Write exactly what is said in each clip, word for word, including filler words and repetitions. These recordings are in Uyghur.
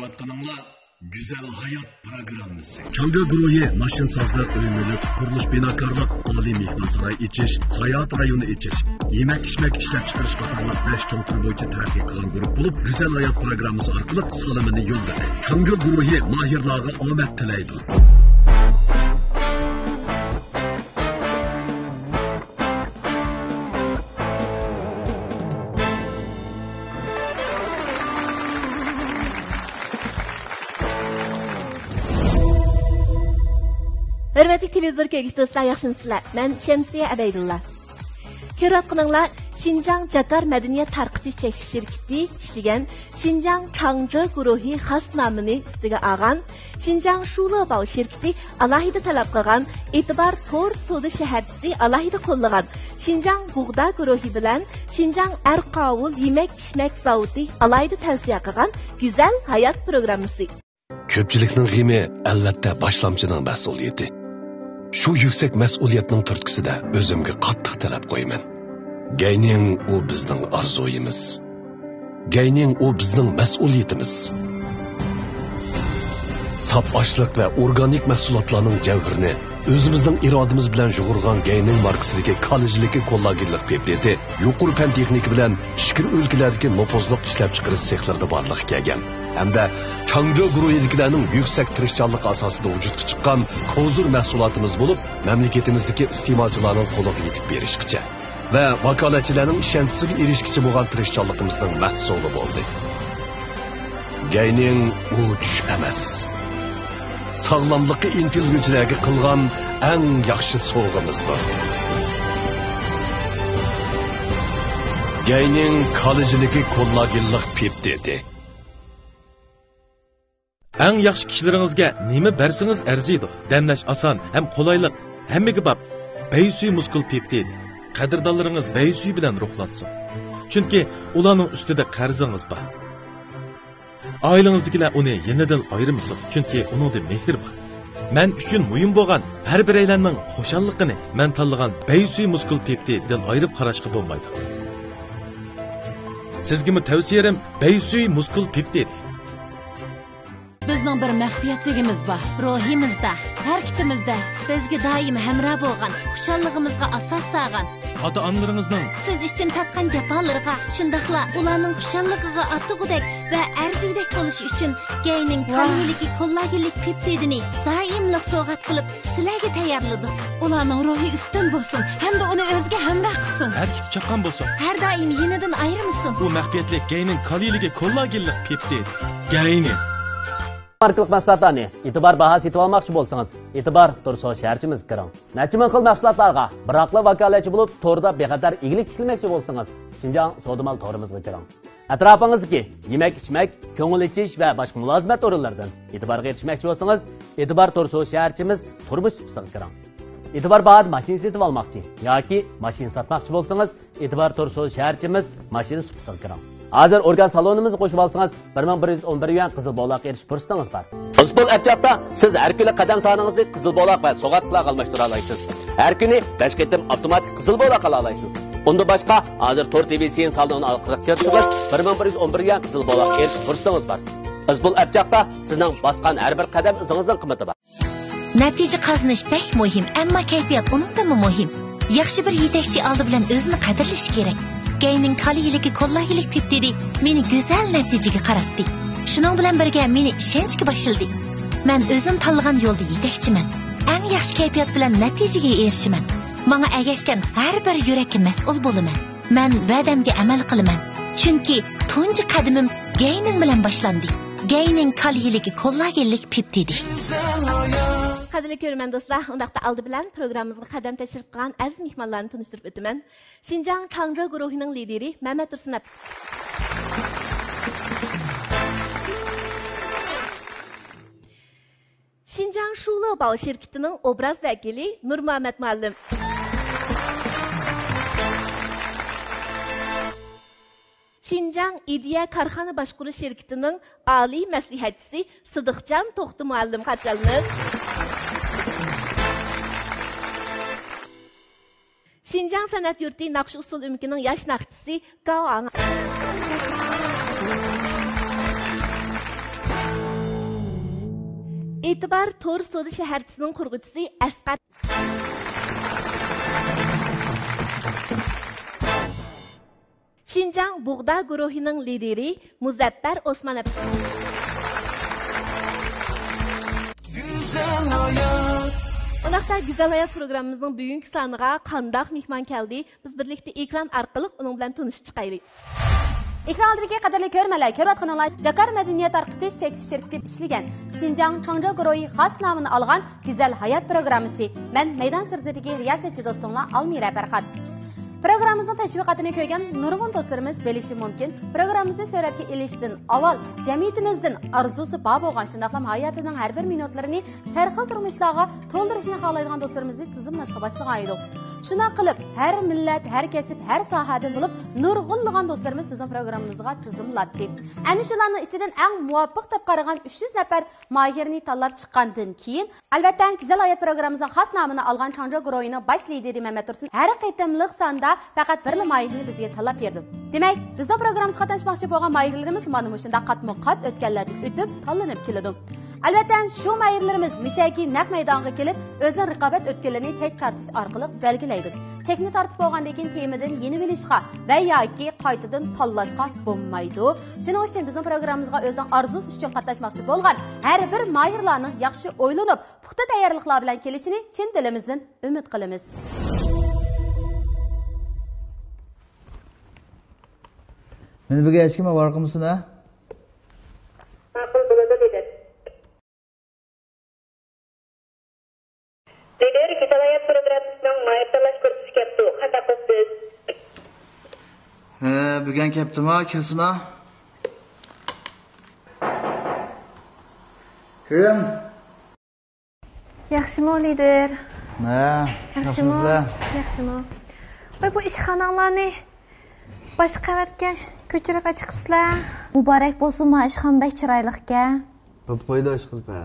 كۆرۈۋاتقىنىڭلار گۈزەل ھايات پروگراممىسى. چاڭجى گۇرۇھى ماشىنىسازلىق، ئۆي مۈلۈك، قۇرۇلۇش بىناكارلىق، ئالىي مېھمانساراي ئېچىش، ساياھەت رايونى ئېچىش، يېمەك ئىچمەك ئىشلەپچىقىرىش قاتارلىق بەش چوڭ تۈر بويىچە تەرەققىي قىلغان گۇرۇپپا بولۇپ، گۈزەل ھايات پروگراممىسى ئارقىلىق سالىمىنى يوللىدى. چاڭجى گۇرۇھى ماھىرلارغا ئامەت تىلەيدۇ. ھۆرمەتلىك تېلېۋىزور كۆرگۈچى دوستلار، ياخشىمۇسىلەر؟ مەن شەمسىيە ئەبەيدۇللا. كۆرۈۋاتقىنىڭلار شىنجاڭ جاكار مەدەنىيەت تارقىتىش چەكلىك شىركىتى ئىشلىگەن شىنجاڭ چاڭجى گۇرۇھى خاس نامىنى ئۈستىگە ئالغان، شىنجاڭ شۇلېباۋ شىركىتى ئالاھىدە تەلەپ قىلغان، ئېتىبار تور سودا شەھەرچىسى ئالاھىدە قوللىغان، شىنجاڭ بۇغدا گۇرۇھى بىلەن شىنجاڭ ئەرقاۋۇل يېمەك ئىچمەك زاۋۇتى ئالاھىدە تەۋسىيە قىلغان گۈزەل ھايات پروگراممىسى. كۆپچىلىكنىڭ غېمى، ئەلۋەتتە، باشلامچىنىڭ مەسئۇلىيىتى. شۇ يۈكسەك مەسئۇلىيەتنىڭ تۈرتكىسىدە ئۆزۈمگە قاتتىق تەلەپ قويىمەن. گەينىڭ ئۇ بىزنىڭ ئارزۇيىمىز. گەينىڭ ئۇ بىزنىڭ مەسئۇلىيىتىمىز. ساپ ئاشلىق ۋە ئورگانىك مەھسۇلاتلارنىڭ جەۋھىرىنى ئۆزىمىزنىڭ ئىرادىمىز بىلەن يۇغۇرغان گەينىڭ ماركىسىدىكى كالا يىلىكى كوللاگېنلىق پېپتىدى يۇقىرى پەن تېخنىكا بىلەن ئىچكىرى ئۆلكىلەردىكى نوپۇزلۇق ئىشلەپچىقىرىش سېخلىرىدا بارلىققا كەلگەن ھەمدە چاڭجى گۇرۇھىدىكىلەرنىڭ يۈكسەك تىرىشچانلىقى ئاساسىدا ۋۇجۇدقا چىققان كوزۇر مەھسۇلاتىمىز بولۇپ، مەملىكىتىمىزدىكى ئىستېمالچىلارنىڭ قولىغا يېتىپ بېرىشكىچە ۋە ۋاكالەتچىلەرنىڭ ئىشەنچىسىگە ئېرىشكىچە بولغان تىرىشچانلىقىمىزنىڭ مەھسۇلى بولدى. گەينىڭ ئۇ چۈش ئەمەس. ساغلاملىققا ئىنتىلگۈچىلەرگە قىلغان ئەڭ ياخشى سوۋغىمىزدۇر. گەينىڭ كالا يىلىكى كوللاگېنلىق پېپتىدى. ئەڭ ياخشى كىشىلىرىڭىزگە نېمە بەرسىڭىز ئەرزىيدۇ. دەملەش ئاسان ھەم قولايلىق، ھەممىگە باب. بەيسۈي مۇسكۇل پېپتىدى. قەدىردانلىرىڭىز بەيسۈي بىلەن روھلانسۇن. چۈنكى ئۇلارنىڭ ئۈستىدە قەرزىڭىز بار. ئائىلىڭىزدىكىلەر ئۇنى يېنىدىن ئايرىمىسۇن، چۈنكى ئۇنىڭدا مېھىر بار. مەن ئۈچۈن مۇھىم بولغان ھەر بىرەيلەننىڭ خۇشاللىقىنى مەن تاللىغان بەيسۈي مۇسكۇل پېپتىدىن ئايرىپ قاراشقا بولمايدۇ. سىزگىمۇ تەۋسىيەم بەيسۈي مۇسكۇل پېپتىدى. بىزنىڭ بىر مەخپىيەتلىكىمىز بار. روھىمىزدا، ھەرىكىتىمىزدە بىزگە دائىم ھەمراھ بولغان، خۇشاللىقىمىزغا ئاساس سالغان، ئاتا-ئانىلىرىڭىزنىڭ سىز ئۈچۈن تارتقان جاپالىرىغا، شۇنداقلا ئۇلارنىڭ خۇشاللىقىغا ئاتىغۇدەك ۋە ئەرزىگۈدەك بولۇشى ئۈچۈن گەينىڭ ۋاھ. كالىيىلىكى كوللاگېنلىك پېپتىدىنى دائىملىق سوۋغات قىلىپ سىلەرگە تەييارلىدۇق. ئۇلارنىڭ روھى ئۈستۈن بولسۇن ھەمدە ئۇنى ئۆزىگە ھەمراھ قىلسۇن. ھەرىكىتى چاققان بولسۇن. ھەر دائىم يېنىدىن ئايرىمىسۇن. بۇ مەخپىيەتلىك گەينىڭ كالىيىلىكى كوللاگېنلىق پېپتىدى. گەينىڭ. ماركىلىق مەھسۇلاتلارنى ئېتىبار باھا سېتىۋالماقچى بولسىڭىز، ئېتىبار تور سودا شەھەرچىمىزگە كىرىڭ. نەچچە مىڭ خىل مەھسۇلاتلارغا بىراقلا ۋاكالەتچى بولۇپ، توردا بىخەتەر ئىگىلىك تىكلىمەكچى بولسىڭىز، شىنجاڭ سودا مال تورىمىزغا كىرىڭ. ئەتراپىڭىزدىكى يېمەك-ئىچمەك، كۆڭۈل ئېچىش ۋە باشقا مۇلازىمەت ئورۇنلىرىدىن ئېتىبارغا ئېرىشمەكچى بولسىڭىز، ئېتىبار تور سودا شەھەرچىمىز تۇرمۇش سۇپىسىغا كىرىڭ. ئېتىبار باھادا ماشىنا سېتىۋالماقچى ياكى ماشىنا ساتماقچى بولسىڭىز، ئېتىبار تور سودا شەھەرچىمىز ماشىنا سۇپىسىغا كىرىڭ. ھازىر ئورگان سالونىمىزغا قوشۇۋالسىڭىز، بىر مىڭ بىر يۈز ئون بىر يۈەن قىزىل بولاققا ئېرىشىش پۇرسىتىڭىز بار. ئىسپول ئەپ چاغدا سىز ھەر كۈنى قەدەم سانىڭىزنى قىزىل بولاق ۋە سوغاتلارغا ئالماشتۇرالايسىز. ھەر كۈنى بەش قېتىم ئاپتوماتىك قىزىل بولاق ئالالايسىز. ئۇندىن باشقا، ھازىر تور تىۋىسىيىن سالونى ئارقىلىق كىرسىڭىز، بىر مىڭ بىر يۈز ئون بىر يۈەن قىزىل بولاققا ئېرىشىش پۇرسىتىڭىز بار. ئىسپول ئەپ چاغدا سىزنىڭ باسقان ھەر بىر قەدەم ئىزىڭىزنىڭ قىممىتى بار. نەتىجە قازىنىش بەك مۇھىم، ئەمما كەيپىيات ئۇنىڭدىنمۇ مۇھىم. ياخشى بىر يېتەكچى ئالدى بىلەن ئۆزىنى قەدىرلىشى كېرەك. گەينىڭ كالىيىلىكى كوللاگېنلىك پېپتىدى مېنى گۈزەل نەتىجىگە قاراتتى. شۇنىڭ بىلەن بىرگە مېنى ئىشەنچكە باشلىدى. مەن ئۆزۈم تاللىغان يولدا يېتەكچىمەن. ئەڭ ياخشى كەيپىيات بىلەن نەتىجىگە ئېرىشىمەن. ماڭا ئەگەشكەن ھەر بىر يۈرەككە مەسئۇل بولىمەن. مەن ۋەدەمگە ئەمەل قىلىمەن. چۈنكى تۇنجى قەدىمىم گەينىڭ بىلەن باشلاندى. گەينىڭ كالىيىلىكى كوللاگېنلىك پېپتىدى. قەدىرلىك كۆرۈرمەن دوستلار، ئۇنداقتا ئالدى بىلەن پروگراممىمىزغا قەدەم تەشرىپ قىلغان ئەزىز مېھمانلارنى تونۇشتۇرۇپ ئۆتىمەن. شىنجاڭ چاڭجى گۇرۇھىنىڭ لىدىرى مەمەت تۇرسۇن ئەپەندى. شىنجاڭ شۇلېباۋ شىركىتىنىڭ ئوبراز ۋەكىلى نۇرمۇھەممەت مۇئەللىم. شىنجاڭ ئىدىيە كارخانا باشقۇرۇش شىركىتىنىڭ ئالىي مەسلىھەتچىسى سىدىقجان توختى مۇئەللىم قارشى ئالىمىز. شىنجاڭ سەنئەت يۇرتى ناخشا ئۇسسۇل ئۆمىكىنىڭ ياش ناخشىچىسى گاۋ ئاڭ. ئېتىبار تور سودا شەھەرچىسىنىڭ قۇرغۇچىسى ئەسقەت. شىنجاڭ بۇغدا گۇرۇھىنىڭ لىدىرى مۇزەپپەر ئوسمان ئەپەندى. ئۇنداقتا گۈزەل ھايات پروگراممىمىزنىڭ بۈگۈنكى سانىغا قانداق مېھمان كەلدى؟ بىز بىرلىكتە ئېكران ئارقىلىق ئۇنىڭ بىلەن تونۇشۇپ چىقايلى. ئېكران ئالدىدىكى قەدىرلىك كۆرۈرمەنلەر، كۆرۈۋاتقىنىڭلار جاكار مەدەنىيەت تارقىتىش چەكلىك شىركىتى ئىشلىگەن شىنجاڭ چاڭجا گۇرۇھى خاس نامىنى ئالغان گۈزەل ھايات پروگراممىسى. مەن مەيدان سىرتىدىكى رىياسەتچى دوستۇڭلار ئالمىرە پەرھات. پروگراممىمىزنىڭ تەشۋىقاتىنى كۆرگەن نۇرغۇن دوستلىرىمىز بىلىشى مۇمكىن، پروگراممىمىزنى سۈرەتكە ئېلىشتىن ئاۋۋال جەمئىيىتىمىزدىن ئارزۇسى بار بولغان، شۇنداقلا ھاياتىنىڭ ھەر بىر مىنۇتلىرىنى سەرخىل تۇرمۇشلارغا تولدۇرۇشنى خالايدىغان دوستلىرىمىزنى تىزىملاشقا باشلىغان ئىدۇق. شۇنداق قىلىپ، ھەر مىللەت، ھەر كەسىپ، ھەر ساھەدىن بولۇپ نۇرغۇنلىغان دوستلىرىمىز بىزنىڭ پروگراممىمىزغا تىزىملاتتى. ئەنە شۇلارنىڭ ئىچىدىن ئەڭ مۇۋاپىق دەپ قارىغان ئۈچ يۈز نەپەر ماھىرنى تاللاپ چىققاندىن كېيىن، ئەلۋەتتە، گۈزەل ھايات پروگراممىمىزنىڭ خاس نامىنى ئالغان چاڭجا گۇرۇھىنىڭ باش لىدىرى مەمەت تۇرسۇن ھەر قېتىملىق ساندا پەقەت بىرلا ماھىرنى بىزگە تاللاپ بېرىدۇ. دېمەك، بىزنىڭ پروگراممىمىزغا قاتناشماقچى بولغان ماھىرلىرىمىز مانا مۇشۇنداق قاتمۇ قات ئۆتكەللەردىن ئۆتۈپ تاللىنىپ كېلىدۇ. ئەلۋەتتە، شۇ ماھىرلىرىمىز مۇشەكى نەق مەيدانغا كېلىپ، ئۆزىنىڭ رىقابەت ئۆتكىلىنى چەك تارتىش ئارقىلىق بەلگىلەيدۇ. چەكنى تارتىپ بولغاندىن كېيىن تېمىدىن يېنىۋېلىشقا ۋە ياكى قايتىدىن تاللاشقا بولمايدۇ. شۇنىڭ ئۈچۈن بىزنىڭ پروگراممىمىزغا ئۆزىنىڭ ئارزۇسى ئۈچۈن قاتناشماقچى بولغان ھەر بىر ماھىرلارنىڭ ياخشى ئويلىنىپ، پۇختا تەييارلىقلار بىلەن كېلىشىنى چىن دىلىمىزدىن ئۈمىد قىلىمىز. مېنى بىرگە ھېچكىم ئاۋارە قىلمىسۇن، ھە؟ ماقۇل، بولىدۇ، لىدىر. لىدىر، گۈزەل ھايات پروگراممىسىنىڭ ماھىر تاللاش گۇرۇپپىسى كەپتۇ. قانداق قىلىسىز؟ ھە، بۈگۈن كەپتىما، كىرسىنا. كىرىڭ. ياخشىمۇ، لىدىر؟ ھە، ياخشىمۇ؟ ياخشىمۇسىلەر؟ ياخشىمۇ؟ ۋاي، بۇ ئىشخاناڭلارنى باشقا قەۋەتكە كۆچۈرۈپ ئاچىقىپسىلەر. مۇبارەك بولسۇن، ما ئىشخانا بەك چىرايلىقكەن. بوپ قويدى، ئىشقىلىپ، ھە.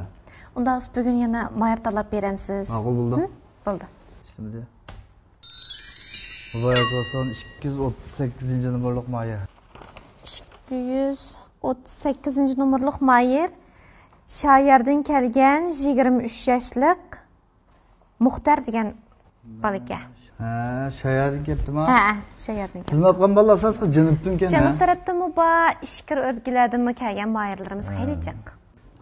ئۇنداق بولسا بۈگۈن يەنە ماھىر تاللاپ بېرەمسىز؟ ماقۇل، بولدى. ھە؟ بولدى. ئىشلىمىدى. مۇبارەك بولسۇن، ئىككى يۈز ئوتتۇز سەككىزىنچى نومۇرلۇق ماھىر. ئىككى يۈز ئوتتۇز سەككىزىنچى نومۇرلۇق ماھىر. شاياردىن كەلگەن يىگىرمە ئۈچ ياشلىق مۇختەر دېگەن بالا ئىكەن. ھە، شاياردىن كەپتىما؟ ھە، شاياردىن كەپتۇ. تىزىملاتقان بالىلار ئاساسلىقى جەنۇبتىنكەن، ھە؟ جەنۇب تەرەپتىنمۇ بار، ئىچكىرى ئۆلكىلەردىنمۇ كەلگەن ماھىرلىرىمىز خېلى جىق.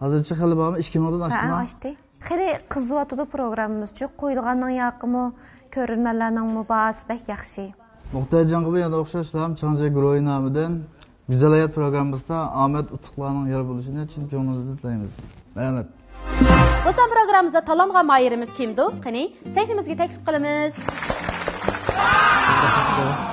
ھازىرچە خېلى بارمۇ؟ ئىككى مىڭدىن ھە، ئاشتىما؟ ئاشتى. خېلى قىزىۋاتىدۇ پروگراممىمىزچۇ، قويۇلغاننىڭ ياقىمۇ، كۆرۈرمەنلەرنىڭمۇ باھاسى بەك ياخشى. مۇختەر جانغىمۇ يەنە ئوخشاشلا چاڭجيا گۇرۇھى نامىدىن گۈزەل ھايات پروگراممىسىدا ئامەت، ئۇتۇقلارنىڭ يار بولۇشىنى چىن كۆڭلىمىزدىن تىلەيمىز. رەھمەت. بولسام پروگراممىمىزدا تاللانغان ماھىرىمىز كىمدۇ؟ قېنى، سەھنىمىزگە تەكلىپ قىلىمىز.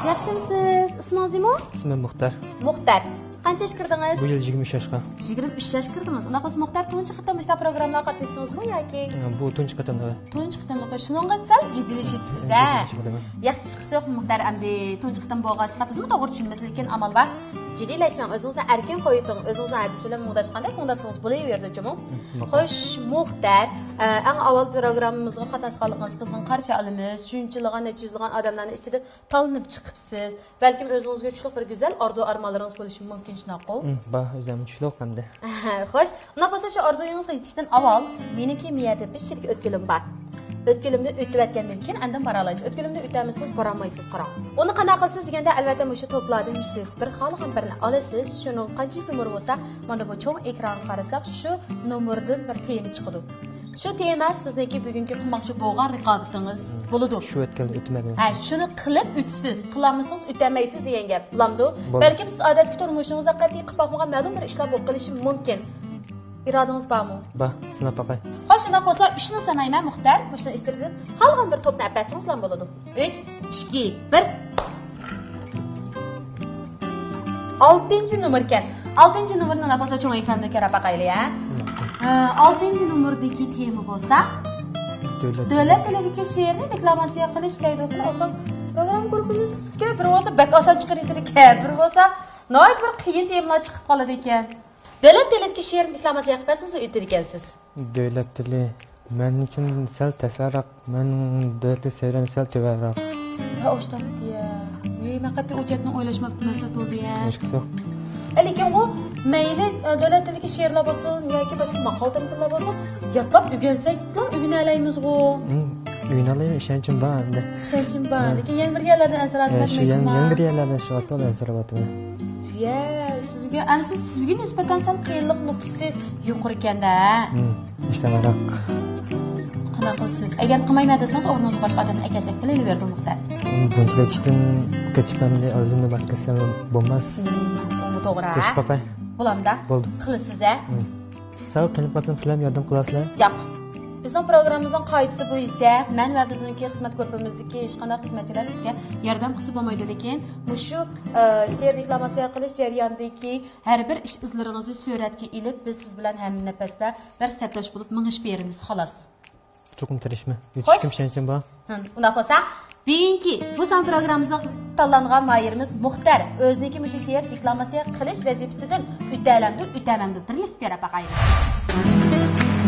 ياخشىمۇسىز؟ ئىسمىڭىز نېمە؟ ئىسمىم مۇختەر. مۇختەر. قانچە ياش كىردىڭىز؟ بۇ يىل يىگىرمە ئۈچ ياشقا. يىگىرمە ئۈچ ياش كىردىڭىز. ئۇنداق بولسا، مۇختەر، تۇنجى قېتىم مۇشۇنداق پروگراممىلارغا قاتنىشتىڭىزمۇ ياكى؟ بۇ تۇنجى قېتىم، ھە. تۇنجى قېتىم. شۇنىڭغا سەل جىددىيلىشىپسىز، ھە؟ جىددىيلىشىپ قالدىم. ياخشى، ھېچقىسى يوق، مۇختەر، ئەمدى تۇنجى قېتىم بولغاچقا، بىزمۇ توغرا چۈشىنىمىز، لېكىن ئامال بار. جىددىيلەشمەڭ، ئۆزىڭىزنى ئەركىن قويۇۋېتىڭ، ئۆزىڭىزنىڭ ھەدىسى بىلەن مۇڭداشقاندەك مۇڭداشسىڭىز بولۇۋېرىدۇ جۇمۇ. ماقۇل. خوش، مۇختەر، ئە، ئەڭ ئاۋۋال پروگراممىمىزغا قاتناشقانلىقىڭىزغا قىزغىن قارشى ئالىمىز. شۇنچىلىغان، نەچچە يۈزلىغان ئادەملەرنىڭ ئىچىدىن تاللىنىپ چىقىپسىز. بەلكىم ئۆزىڭىزگە كۈچلۈك بىر گۈزەل ئارزۇ-ئارمانلىرىڭىز بولۇشى مۇمكىن، شۇنداققۇ؟ ئىم، بار، ئۆزۈممۇ كۈچلۈك ئەمدى. خوش، ئۇنداق بولسا شۇ ئارزۇيىڭىزغا يېتىشتىن ئاۋۋال مېنىڭكى مۇ يەردە بىر چېرىكى ئۆتكىلىم بار. ئۆتكىلىمدىن ئۆتۈۋەتكەندىن كېيىن ئاندىن بارالايسىز. ئۆتكىلىمدىن ئۆتەلمىسىڭىز بارالمايسىز، قاراڭ. ئۇنى قانداق قىلىسىز دېگەندە، ئەلۋەتتە مۇشۇ توپلاردىن سىز بىر خالىغان بىرىنى ئالىسىز. شۇنىڭ قانچىلىك نومۇرى بولسا، مانا بۇ چوڭ ئېكرانغا قارىساق، شۇ نومۇردىن بىر تېما چىقىدۇ. شۇ تېما سىزنىڭكى بۈگۈنكى قىلماقچى بولغان رىقابىتىڭىز بولىدۇ. شۇ ئۆتكەلدە ئۆتمەيمەن. ھە، شۇنى قىلىپ ئۆتىسىز، قىلالمىسىڭىز ئۆتەلمەيسىز دېگەن گەپ، بولامدۇ؟ بولدى. بەلكىم سىز ئادەتتىكى تۇرمۇشىڭىزدا قەتئىي قىلىپ باقمىغان مەلۇم بىر ئىشلار بولۇپ قېلىشى مۇمكىن. ئىرادىڭىز بارمۇ؟ بار، سىناپ باقاي. خوش، شۇنداق بولسا ئۈچنى سانايمەن، مۇختەر. مۇشۇنىڭ ئىچىدىن خالىغان بىر توپنى ئەپ بەرسىڭىزلا بولىدۇ. ئۈچ، ئىككى، بىر. ئالتىنچى نومۇر ئىكەن. ئالتىنچى نومۇرنى بولسا چوڭ ئېكراندا كۆرۈپ باقايلى، ھە؟ ھە، ئالتىنچى نومۇردىكى تېما بولسا دۆلەت دۆلەت تىلىدىكى شېئىرنى دېكلاماتسىيە قىلىش دەيدۇ. ئۇقىسام، پروگرامما گۇرۇپپىمىزكى بىر بولسا بەك ئاسان چىقىرىۋېتىدىكەن، بىر بولسا ناھايىتى بىر قىيىن تېمىلار چىقىپ قالىدىكەن. دۆلەت تىلىدىكى شېئىرنى دېكلاماتسىيە قىلىپ بەرسىڭىز ئۆتىدىكەنسىز. دۆلەت تىلى مەن ئۈچۈن سەل تەسلىكراق، مەن دۆلەت تىلى سەۋىيەم سەل تۆۋەنرەك. ھە، ئوشتاق دېيە. ۋىي، مەن قەتئىي ئۇ جەھەتتىن ئويلاشماپتىمەن، سەل تولدى يە. ھېچقىسى يوق. لېكىنغۇ مەيلى، ئە، دۆلەت تىلىدىكى شېئىرلار بولسۇن ياكى باشقا ماقال-تەمسىللەر بولسۇن، ياتلاپ ئۆگەنسەكلا ئۆگىنەلەيمىزغۇ. ھىم، ئۆگىنەلەيمىز، ئىشەنچىم بار ئەمدى. ئىشەنچىم بار. ھىم. لېكىن يەنە بىر يەرلەردىن ئەنسىرەۋاتىمەن، يەنە بىر يەردىن ئەنسىرەۋاتىمەن. يە، سىزگە، ئەمسە سىزگە نىسبەتەن سەل قىيىنلىق نۇقتىسى يۇقىرىكەن-دە. ھىم، ئىشلەۋاراق. قانداق قىلىسىز؟ ئەگەر قىلمايمەن دېسىڭىز، ئورنىڭىزغا باشقا ئادەمنى ئەكەلسەك بولۇۋېرىدۇ مۇختەر. بۇنچىلىك ئىشتىن قېچىپ ئەمدى ئۆزۈمنى باشقا ئىشلەرگە بولماس. ھىم، بۇمۇ توغرا. تىرىشىپ باقاي. بولامدا؟ بولدى. قىلىسىز-ھە؟ ھىم. سەل قىينىپ قالسام، سىلەرمۇ ياردەم قىلارسىلەر؟ ياق. بىزنىڭ پروگراممىمىزنىڭ قائىدىسى بويىچە مەن ۋە بىزنىڭكى خىزمەت گۇرۇپپىمىزدىكى ھېچقانداق خىزمەتچىلەر سىزگە ياردەم قىلسا بولمايدۇ، لېكىن مۇشۇ، ئە، شېئىر دېكلاماتسىيە قىلىش جەريانىدىكى ھەر بىر ئىش ئىزلىرىڭىزنى سۈرەتكە ئېلىپ، بىز سىز بىلەن ھەمنەپەستە بىر سەپداش بولۇپ مېڭىشىپ بېرىمىز، خالاس. چوقۇم تىرىشىمەن. خوش. ھېچكىم ئىشەنچىم بار. ھىم، ئۇنداق بولسا، بۈگۈنكى بۇ سان پروگراممىمىزغا تاللانغان ماھىرىمىز مۇختەر ئۆزىنىڭكى مۇشۇ شېئىر دېكلاماتسىيە قىلىش ۋەزىپىسىدىن ئۆتەلەمدۇ، ئۆتەلمەمدۇ، بىرلىكتە كۆرۈپ باقايلى.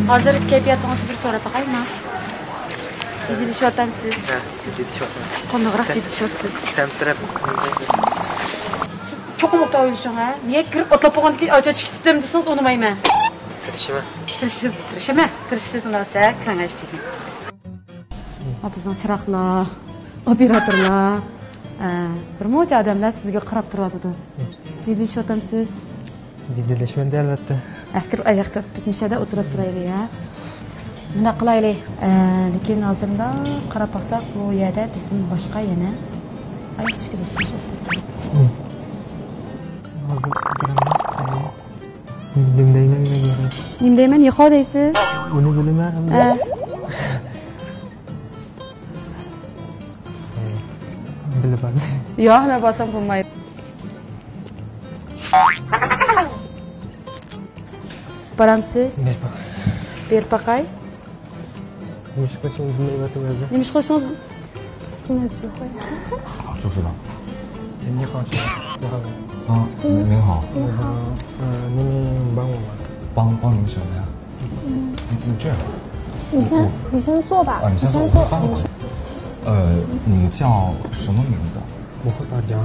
ھازىر كەيپىياتىڭىزنى بىر سوراپ باقايمۇ؟ جىددىيلىشىۋاتامسىز؟ ھە، جىددىيلىشىۋاتىمەن. قانداقراق جىددىيلىشىۋاتىسىز؟ تەمتىرەپ. سىز چوقۇم ئوبدان ئويلىشىڭ، ھە؟ مېنى كىرىپ ئوتلاپ بولغاندىن كېيىن ئاچا چىقىپ كېتىمەن دېسىڭىز ئۇنىمايمەن. تىرىشىمەن. تىرىشىم، تىرىشىمەن. تىرىشىسىز ئۇنداق بولسا، كۆڭۈل ئېچىشىمەن. ھە، بىزنىڭ چىراغلار، ئوپېراتورلار، ئە، بىر مۇنچە ئادەملەر سىزگە قاراپ تۇرۇۋاتىدۇ. جىددىيلىشىۋاتامسىز؟ جىددىيلىشىمەن ئەلۋەتتە. ئەكىر ئاياقتا بىز مۇشۇ يەردە ئولتۇرۇپ تۇرايلى، ھە؟ مۇنداق قىلايلى. ئە، لېكىن ھازىر مۇنداق قاراپ باقساق، بۇ يەردە بىزدىن باشقا يەنە ئاياغ ئىككى دوستىمىز ئولتۇرۇپتۇ. ھە. ھازىر ئولتۇرىمىز. نېمە دەيمەن مەن يەنە؟ نېمە دەيمەن؟ يوقاۋ دەيسىز. ئۇنى بىلىمەن ئەمدى. ھە. بىلىپ ئالدىم. ياق، مەن بارسام بولمايدۇ. بارامسىز؟ بېرىپ باقاي. بېرىپ باقاي. نېمە ئىش قىلىشىمنى بىلمەيۋاتىمەن ھازىر. نېمە ئىش قىلىشىڭىز؟ كىمنى دېسە قوي. 好，就是了。你好，你好。啊，您好。你好。呃，您帮我吗？帮，帮您什么呀？嗯。你，你这样。你先，我，你先坐吧，啊，你先坐，你先坐。我帮你。嗯。呃，你叫什么名字？ 木核桃酱。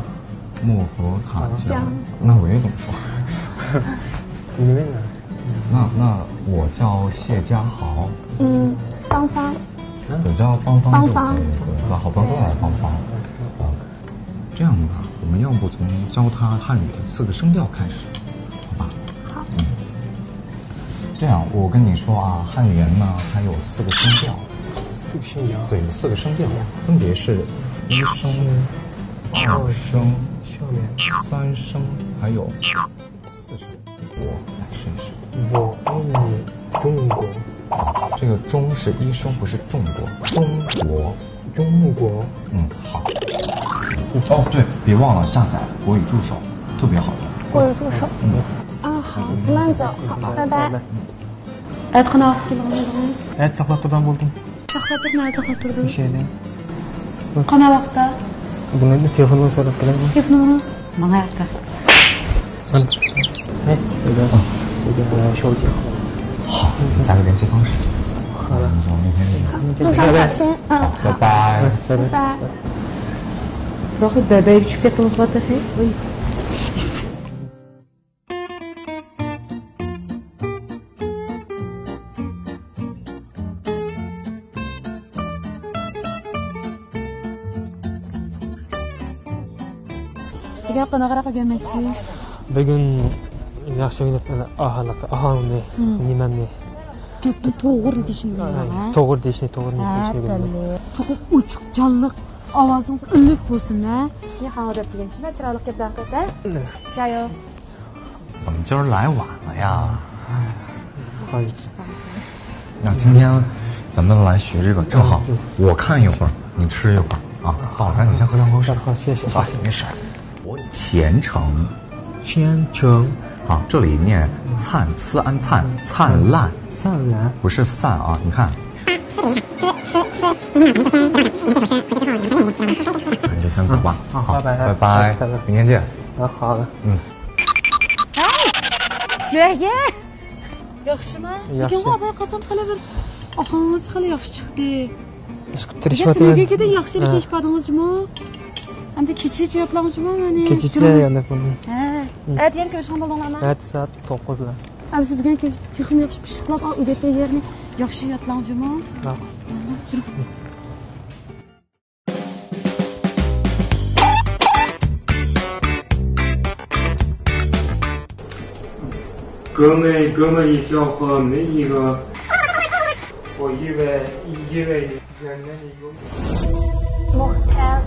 木核桃酱。酱。那我又怎么说？你问啊。那，那我叫谢家豪。嗯，芳芳。对，叫芳芳就可以，芳芳。对，把好朋友都来芳芳。啊，这样吧，我们要不从教他汉语的四个声调开始，好吧？好。嗯。这样，我跟你说啊，汉语言呢，它有四个声调。四个声调。对，四个声调，分别是一声、二声、三声，还有四声。我来试一试。我爱你，中国。这个中是一声，不是中国。中国。中国。嗯，好。哦，对，别忘了下载国语助手，特别好用。国语助手。嗯。啊，好，慢走，好，拜拜。 ئەتە قانداق ۋاقىت كېلىدىغان بولدىڭىز؟ ئەتە ساقلاپ تۇرىدىغان بولدۇم. ساقلاپ تۇرۇپ نەدە ساقلاپ تۇردىڭىز؟ مۇشۇ يەردە. قانداق ۋاقىتتا؟ بۇنى تېلېفونغا سوراپ بېرەيمۇ؟ تېلېفون نومۇرى؟ ماڭا ئاكا. ھەي، ئۆيدە. ئۆيدە، ئە، شۇ. 好，加个联系方式。 好的。 好， بىراق بەبەي چۈشۈپ كەتتىڭىزغۇ تېخى. بۈگۈن قانداقراق ئۆگەنمەكچى؟ بۈگۈن ياخشى ئۆگىنىپ، ئاھالىق، ئاھاڭنى، مم. نېمەمنى. گەپنى توغرا دېيىشنى بىلىمەن، ھە؟ توغرا دېيىشنى، توغرا نېمە دېيىشنى بىلىمەن. چوقۇم ئوچۇق، جانلىق، ئاۋازىڭىز ئۈنلۈك بولسۇن، ھە؟ 你好 دەپ دېگەن، شۇنداق چىرايلىق گەپلەرنى قىلىپ، ھە؟ جايو. 怎么今儿来晚了呀？哎，不好意思。那今天咱们来学这个，正好，嗯，对。我看一会儿，你吃一会儿啊。好，那你先喝两口水。好，谢谢，谢谢。没事。虔诚。虔诚。好，这里念灿， ц 安 灿， 灿烂。灿烂。不是散啊，你看。那你就先走吧。啊，好，拜拜。拜拜。拜拜。明天见。啊，好的。嗯。 نۆگە؟ ياخشىما؟ ياخشى. لېكىن ئاباي قارىسام خېلى بىر ئاقىڭىز خېلى ياخشى چىقتى. تىرىشىۋاتىمەن. نۆگىگىدە ياخشى، ھە. كىيىپ بارىڭىزمۇ؟ ئەمدى كېچىچە يوقلاڭىزمۇ مېنى؟ كېچىچە يانداق بولدى. ھە. ئەتە يەنە كۆرۈشكەن بولدۇڭلارمۇ؟ ئەتە سائەت توققۇزدا. ئەمىسە بۈگۈن كۆرۈشتۇق، تېخىمۇ ياخشى پىششىقلاپ، ئۇ ئۆگەتكەن يېرىنى ياخشى يادلاڭ جۇمۇ. ماقۇل. مۇختەر.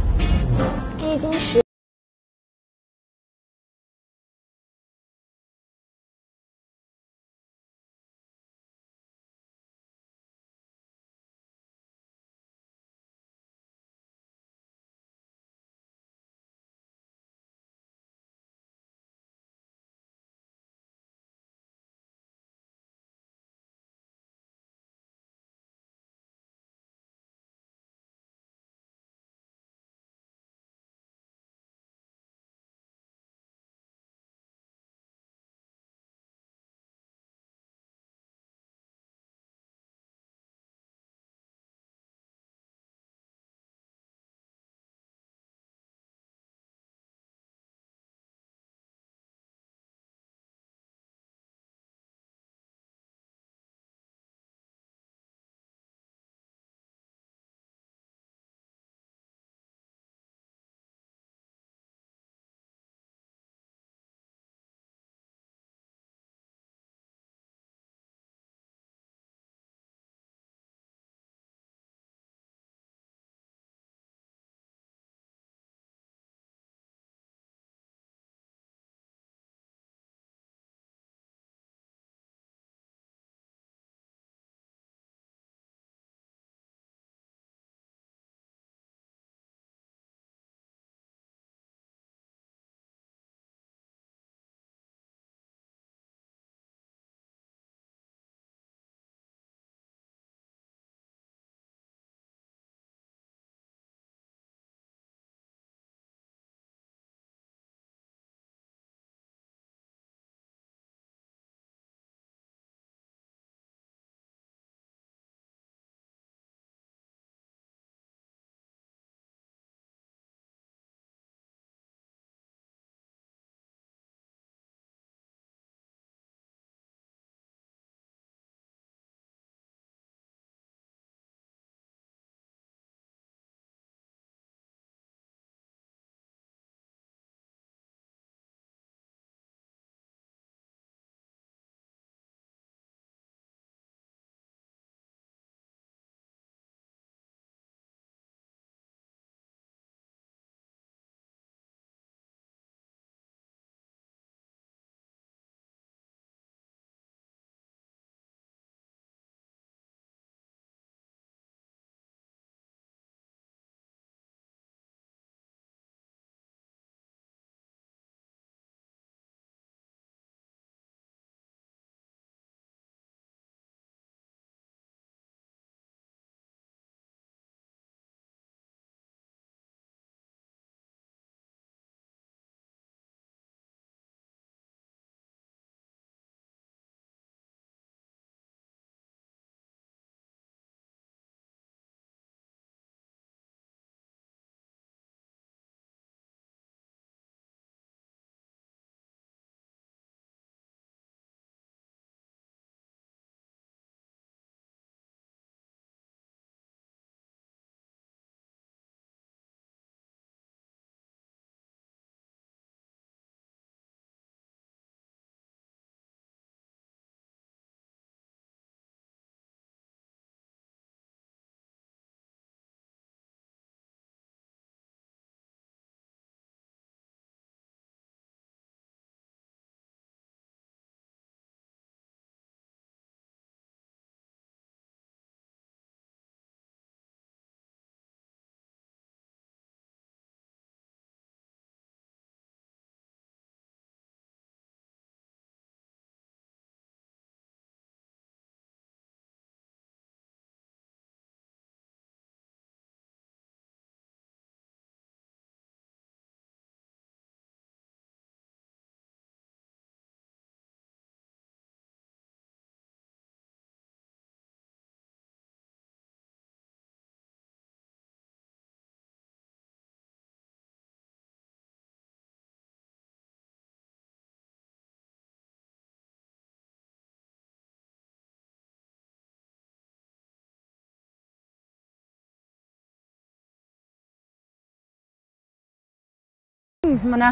مانا،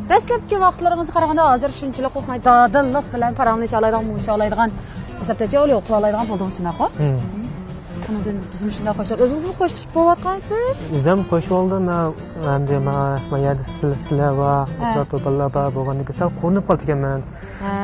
دەسلەپكى ۋاقىتلىرىڭىزغا قارىغاندا ھازىر شۇنچىلىك قورقماي، دادىللىق بىلەن پاراڭلىشالايدىغان، مۇڭدىشالايدىغان، ھېسابتا جاۋلى ئوقۇلالايدىغان بولدىڭىز شۇنداققۇ؟ مم. ئۇنىڭدىن بىزمۇ شۇنداق خۇش، ئۆزىڭىزمۇ خۇش بولۇۋاتقانسىز؟ ئۆزۈم خۇش بولدۇم. مەن ئەمدى ما، ما يەردە سىلە، سىلە بار، ھە. ئۇچراپ تۇرۇپ بالىلار بار بولغاندىن كېيىن سەل قورقۇپ قالىدىكەنمەن. ھە.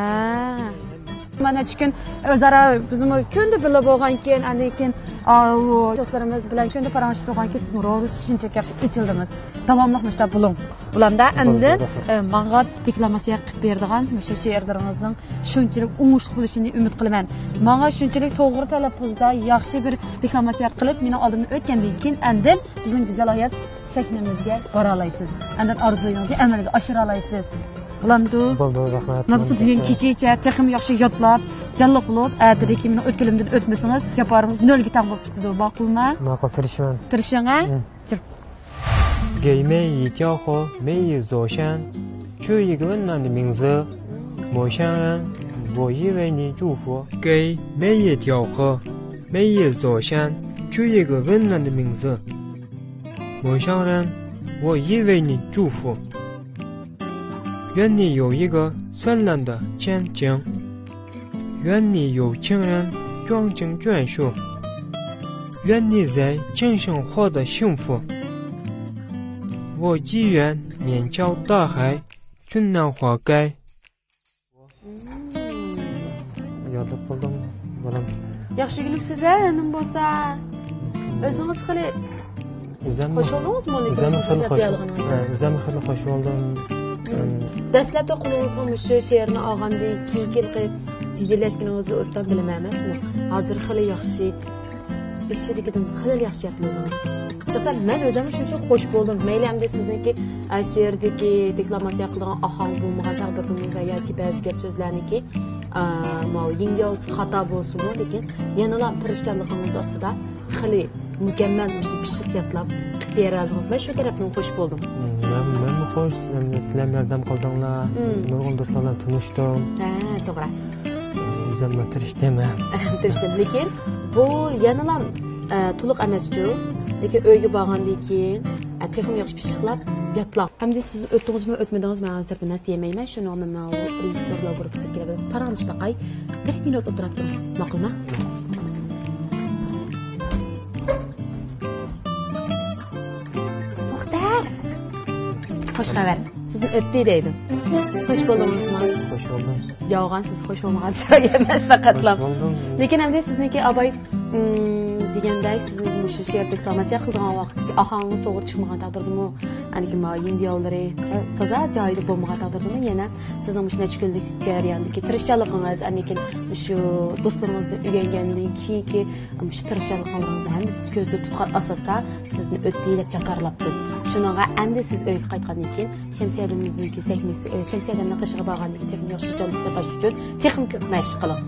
مانا نەچچە كۈن ئۆزئارا بىزمۇ كۈندە بىللە بولغانكىن، ئاندىن كېيىن، ئا، ئۇ دوستلىرىمىز بىلەن كۈندە پاراڭلىشىپ تۇرغانكىن، سىزمۇ روزى شۇنچىلىك ياخشى ئېچىلدىڭىز. داۋاملىق مۇشۇنداق بولۇڭ. بولامدا، ئاندىن، ئە، ماڭا دېكلاماتسىيە قىلىپ بېرىدىغان مۇشۇ شېئىرلىرىڭىزنىڭ شۇنچىلىك ئوڭۇشلۇق بولۇشىنى ئۈمىد قىلىمەن. ماڭا شۇنچىلىك توغرا تەلەپپۇزدا ياخشى بىر دېكلاماتسىيە قىلىپ، مېنىڭ ئالدىمدىن ئۆتكەندىن كېيىن، ئاندىن بىزنىڭ گۈزەل ھايات سەھنىمىزگە بارالايسىز. ئاندىن ئارزۇيىڭىزنى ئەمەلگە ئاشۇرالايسىز. بولامدۇ؟ بولدى، رەھمەت. مانا بۇ بۈگۈن كېچىچە تېخىمۇ ياخشى يادلاپ، جانلىق بولۇپ، ئەتىدىكى مېنىڭ ئۆتكىلىمدىن ئۆتمىسىڭىز، جاپارىڭىز نۆلگە تەڭ بولۇپ كېتىدۇ. ماقۇلمۇ؟ ماقۇل، تىرىشىمەن. تىرىشىڭ، ھە؟ مم. جۈر. 给每一条河，每一座山，取一个温暖的名字。陌生人，我已为你祝福。给每一条河，每一座山，取一个温暖的名字。陌生人，我已为你祝福。愿你有一个灿烂的前景。愿你有情人终成眷属。愿你在今生获得幸福。我只愿面朝大海，春暖花开。 يادلاپ قالدىم، بالام. ياخشى ئۆگىنىپسىز ھە، ئەنىم بولسا. ئۆزىڭىز خېلى ئۆزۈممۇ، خۇش بولدىڭىزمۇ؟ لېكىن ئۆزۈممۇ خېلى خۇش، ئۆزۈممۇ خېلى خۇش بولدۇم. دەسلەپتە قولىڭىزغا مۇشۇ شېئىرنى ئالغاندىن كېيىنكى جىددىيلەشكىنىڭىزنى ئوبدان بىلىمەن ئەمەسمۇ؟ ھازىر خېلى ياخشى. ئىچىدىكىدىن خېلى ياخشى يادلىدىڭىز. شەخسەن مەن ئۆزۈممۇ شۇنچىلىك خۇش بولدۇم. مەيلى ئەمدى سىزنىڭكى، ئە، شېئىردىكى دېكلاماتسىيە قىلىدىغان ئاھاڭ بولمىغان تەقدىردىمۇ ۋە ياكى بەزى گەپ سۆزلەرنىكى، ئە، ماۋۇ يېڭى يولسى خاتا بولسىمۇ، لېكىن يەنىلا تىرىشچانلىقىڭىز ئاستىدا خېلى مۇكەممەل مۇشۇ پىششىق يادلاپ قىلىپ بېرەلىدىڭىز. مەن شۇ تەرەپتىن خۇش بولدۇم. مم، مەن، مەنمۇ خۇش، ئەمدى سىلەرمۇ ياردەم قىلدىڭلار. مم. نۇرغۇن دوستلار بىلەن تونۇشتۇم. ھە، توغرا. ئۆزۈممۇ تىرىشتىم، ھە. تىرىشتىم. لېكىن بۇ يەنىلا، ئە، تولۇق ئەمەسچۇ. لېكىن ئۆيگە بارغاندىن كېيىن، ئە، تېخىمۇ ياخشى پىششىقلاپ يادلاڭ. ئەمدى سىز ئۆتتىڭىزمۇ، ئۆتمىدىڭىز، مەن ھازىر بىر نەرسە دېيەلمەيمەن. شۇنىڭغا مەن ماۋۇ رېژىسسورلار گۇرۇپپىسىگە كېلىپ پاراڭلىشىپ باقاي. بىر مىنۇت ئولتۇراپ تۇرۇڭ. ماقۇلمۇ؟ مۇختەر! خوش خەۋەر. سىزنى ئۆتتى دەيدۇ. خوش بولدىڭىزمۇ؟ خوش بولدۇم. يالغان، سىز خوش بولمىغان جاي ئەمەس پەقەتلا. خوش بولدۇم. لېكىن ئەمدى سىزنىڭكى ئاباي، ئىم، دېگەندەك، سىزنىڭ مۇشۇ شېئىر دېكلاماتسىيە قىلىدىغان ۋاقىتتىكى ئاھاڭىڭىز توغرا چىقمىغان تەقدىردىمۇ، ئەنىكى ماۋۇ ھىندى ياۋلىرى تازا جايىدا بولمىغان تەقدىردىمۇ، يەنە سىزنىڭ مۇشۇ نەچچە كۈنلۈك جەرياندىكى تىرىشچانلىقىڭىز، ئەنىكىن مۇشۇ دوستلىرىڭىزدىن ئۆگەنگەندىن كېيىنكى مۇشۇ تىرىشچانلىقىڭلارنى ھەممىسى كۆزدە تۇتقان ئاساستا سىزنى ئۆتتى دەپ جاكارلاپتۇ. شۇنىڭغا ئەمدى سىز ئۆيگە قايتقاندىن كېيىن شەمسىيەدىمىزنىڭكى سەھنىسى، ئۆ، شەمسىيەدەمنىڭ قېشىغا بارغاندىن كېيىن تېخىمۇ ياخشى جانلىق ياقاش ئۈچۈن تېخىمۇ كۆپ مەشىق قىلىڭ.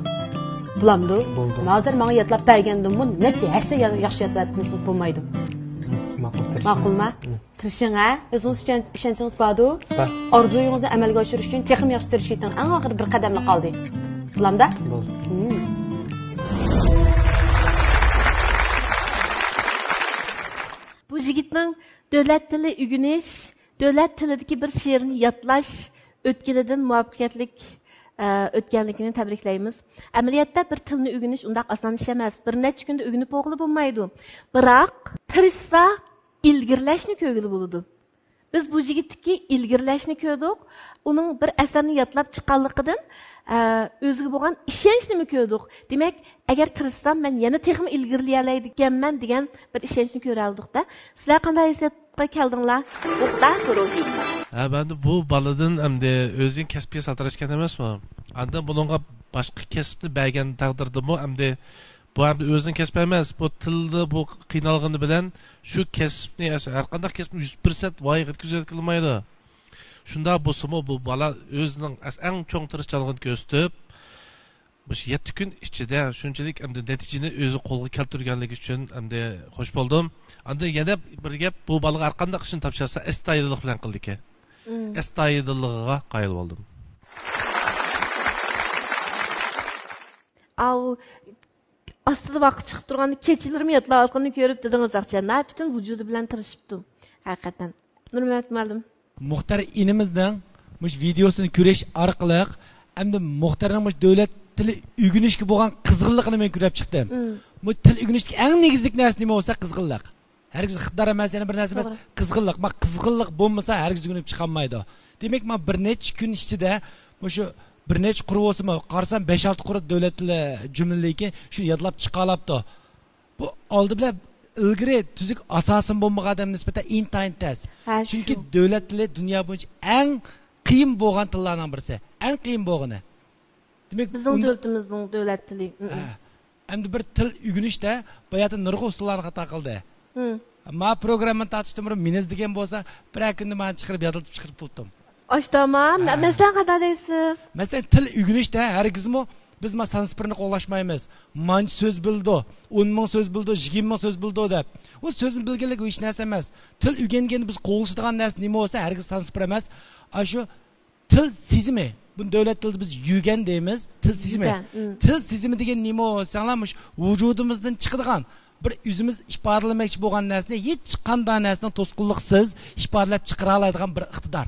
بولامدۇ؟ بولدى. ھازىر ماڭا يادلاپ بەرگەندىنمۇ نەچچە ھەسسە يا-، ياخشى يادلاپ بەرمىسىڭىز بولمايدۇ. ماقۇل، تىرىشىمەن. ماقۇلما؟ مم. تىرىشىڭ، ھە؟ ئۆزىڭىز ئىشەن-، ئىشەنچىڭىز باردۇ؟ بار. ئارزۇيىڭىزنى ئەمەلگە ئاشۇرۇش ئۈچۈن تېخىمۇ ياخشى تىرىشىۋېتىڭ. ئەڭ ئاخىرى بىر قەدەملا قالدى. بولامدا؟ بولدى. مم. بۇ يىگىتنىڭ دۆلەت تىلى ئۆگىنىش، دۆلەت تىلىدىكى بىر شېئىرنى يادلاش ئۆتكىلىدىن مۇۋەپپەقىيەتلىك، ئە، ئۆتكەنلىكىنى تەبرىكلەيمىز. ئەمەلىيەتتە بىر تىلنى ئۆگىنىش ئۇنداق ئاسان ئىش ئەمەس. بىر نەچچە كۈندە ئۆگىنىپ بولغىلى بولمايدۇ. بىراق، تىرىشسا، ئىلگىرىلەشنى كۆرگىلى بولىدۇ. بىز بۇ يىگىتتىكى ئىلگىرىلەشنى كۆردۇق. ئۇنىڭ بىر ئەسەرنى يادلاپ چىققانلىقىدىن، ئە، ئۆزىگە بولغان ئىشەنچنىمۇ كۆردۇق. دېمەك، ئەگەر تىرىشسام، مەن يەنە تېخىمۇ ئىلگىرىلىيەلەيدىكەنمەن دېگەن بىر ئىشەنچنى كۆرەلىدۇق-دە. سىلەر قانداق ھېسسىياتقا كەلدىڭلار؟ ھە، مەندە بۇ بالىدىن ئەمدى ئۆزىنىڭ كەسپىي ساتىراشكەن ئەمەسمۇ؟ ئاندىن بۇنىڭغا باشقا كەسىپنى بەرگەن تەقدىردىمۇ ئەمدى بۇ ئەمدى ئۆزىنىڭ كەسپى ئەمەس، بۇ تىلدا بۇ قىينالغىنى بىلەن شۇ كەسىپنى، ھەر قانداق كەسىپنى يۈز پىرسەنت ۋايىغا يەتكۈزۈۋەتكىلى بولمايدۇ. شۇنداق بولسىمۇ، بۇ بالا ئۆزىنىڭ ئەس-، ئەڭ چوڭ تىرىشچانلىقىنى كۆرسىتىپ، مۇشۇ يەتتە كۈن ئىچىدە شۇنچىلىك ئەمدى نەتىجىنى ئۆزى قولغا كەلتۈرگەنلىكى ئۈچۈن ئەمدى خوش بولدۇم. ئاندىن يەنە بىر گەپ، بۇ بالىغا ھەر قانداق ئىشنى تاپشۇرسا، ئەستايىدىللىق بىلەن قىلىدىكەن. مم. ئەستايىدىللىقىغا قايىل بولدۇم. ئاۋۇ ئاستىدا ۋاقىت چىقىپ تۇرغاندا كېچىلىرىمۇ يادلاۋاتقىنىنى كۆرۈپ دېدىڭىز ئاقچى. نە پۈتۈن ۋۇجۇدى بىلەن تىرىشىپتۇ. ھەقىقەتەن. نۇرمەمەت مۇئەللىم. مۇختەر ئىنىمىزنىڭ مۇشۇ ۋىدېئوسىنى كۆرۈش ئارقىلىق، ئەمدى مۇختەرنىڭ مۇشۇ دۆلەت تىلى ئۆگىنىشكە بولغان قىزغىنلىقىنى مەن كۆرۈپ چىقتىم. مم. بۇ تىل ئۆگىنىشتىكى ئەڭ نېگىزلىك نەرسە نېمە بولسا، قىزغىنلىق. ھەرگىز ئىقتىدار ئەمەس، يەنە بىر نەرسە ئەمەس، توغرا. قىزغىنلىق. ما قىزغىنلىق بولمىسا، ھەرگىز ئۆگىنىپ چىقالمايدۇ. دېمەك، ما بىر نەچچە كۈن ئىچىدە مۇشۇ بىر نەچچە قۇر بولسىمۇ، قارىسام، بەش-ئالتە قۇر دۆلەت تىلى جۈملىلىكى شۇ يادلاپ چىقالاپتۇ. بۇ ئالدى بىلەن ئىلگىرى تۈزۈك ئاساسىم بولمىغان ئادەم نىسبەتەن ئىنتايىن تەس. ھە، چۈنكى شۇ. دۆلەت تىلى دۇنيا بويىچە ئەڭ قىيىن بولغان تىللارنىڭ بىرسى. ئەڭ قىيىن بولغىنى. دېمەك، بىزنىڭ ئۇندا-، دۆلىتىمىزنىڭ دۆلەت تىلى. ھە. ئەمدى بىر تىل ئۆگىنىشتە باياتىن نۇرغۇن ئۇسۇللارنى خاتا قىلدى. مم. ما پروگراممىنى تارتىشتىن بۇرۇن مېنى ئىزدىگەن بولسا، بىرەر كۈندە مانا چىقىرىپ يادلىتىپ چىقىرىپ بولدۇم. ئاشتاما، ھە. مەسىلەن، قانداق دەيسىز؟ مەسىلەن، تىل ئۆگىنىشتە ھەرگىزمۇ بىز ما سانسكرىتنى قوغلاشمايمىز. مانچە سۆز بىلىدۇ، ئون مىڭ سۆز بىلىدۇ، يىگىرمە مىڭ سۆز بىلىدۇ دەپ. ئۇ سۆزنى بىلگەنلىك ھېچ نەرسە ئەمەس. تىل ئۆگەنگەندە بىز قوغلىشىدىغان نەرسە نېمە بولسا، ھەرگىز سانسكرىت ئەمەس. ئاشۇ تىل سېزىمى. بۇنى دۆلەت تىلىدا بىز يۈگەن دەيمىز. تىل سېزىمى. يۈگەن، ئىم. تىل سېزىمى دېگەن نېمە دېسەڭلار، مۇشۇ ۋۇجۇدىمىزدىن چىقىدىغان، بىر ئۆزىمىز ئىپادىلىمەكچى بولغان نەرسىنى ھېچقانداق نەرسىنىڭ توسقۇنلۇقسىز ئىپادىلەپ چىقىرالايدىغان بىر ئىقتىدار.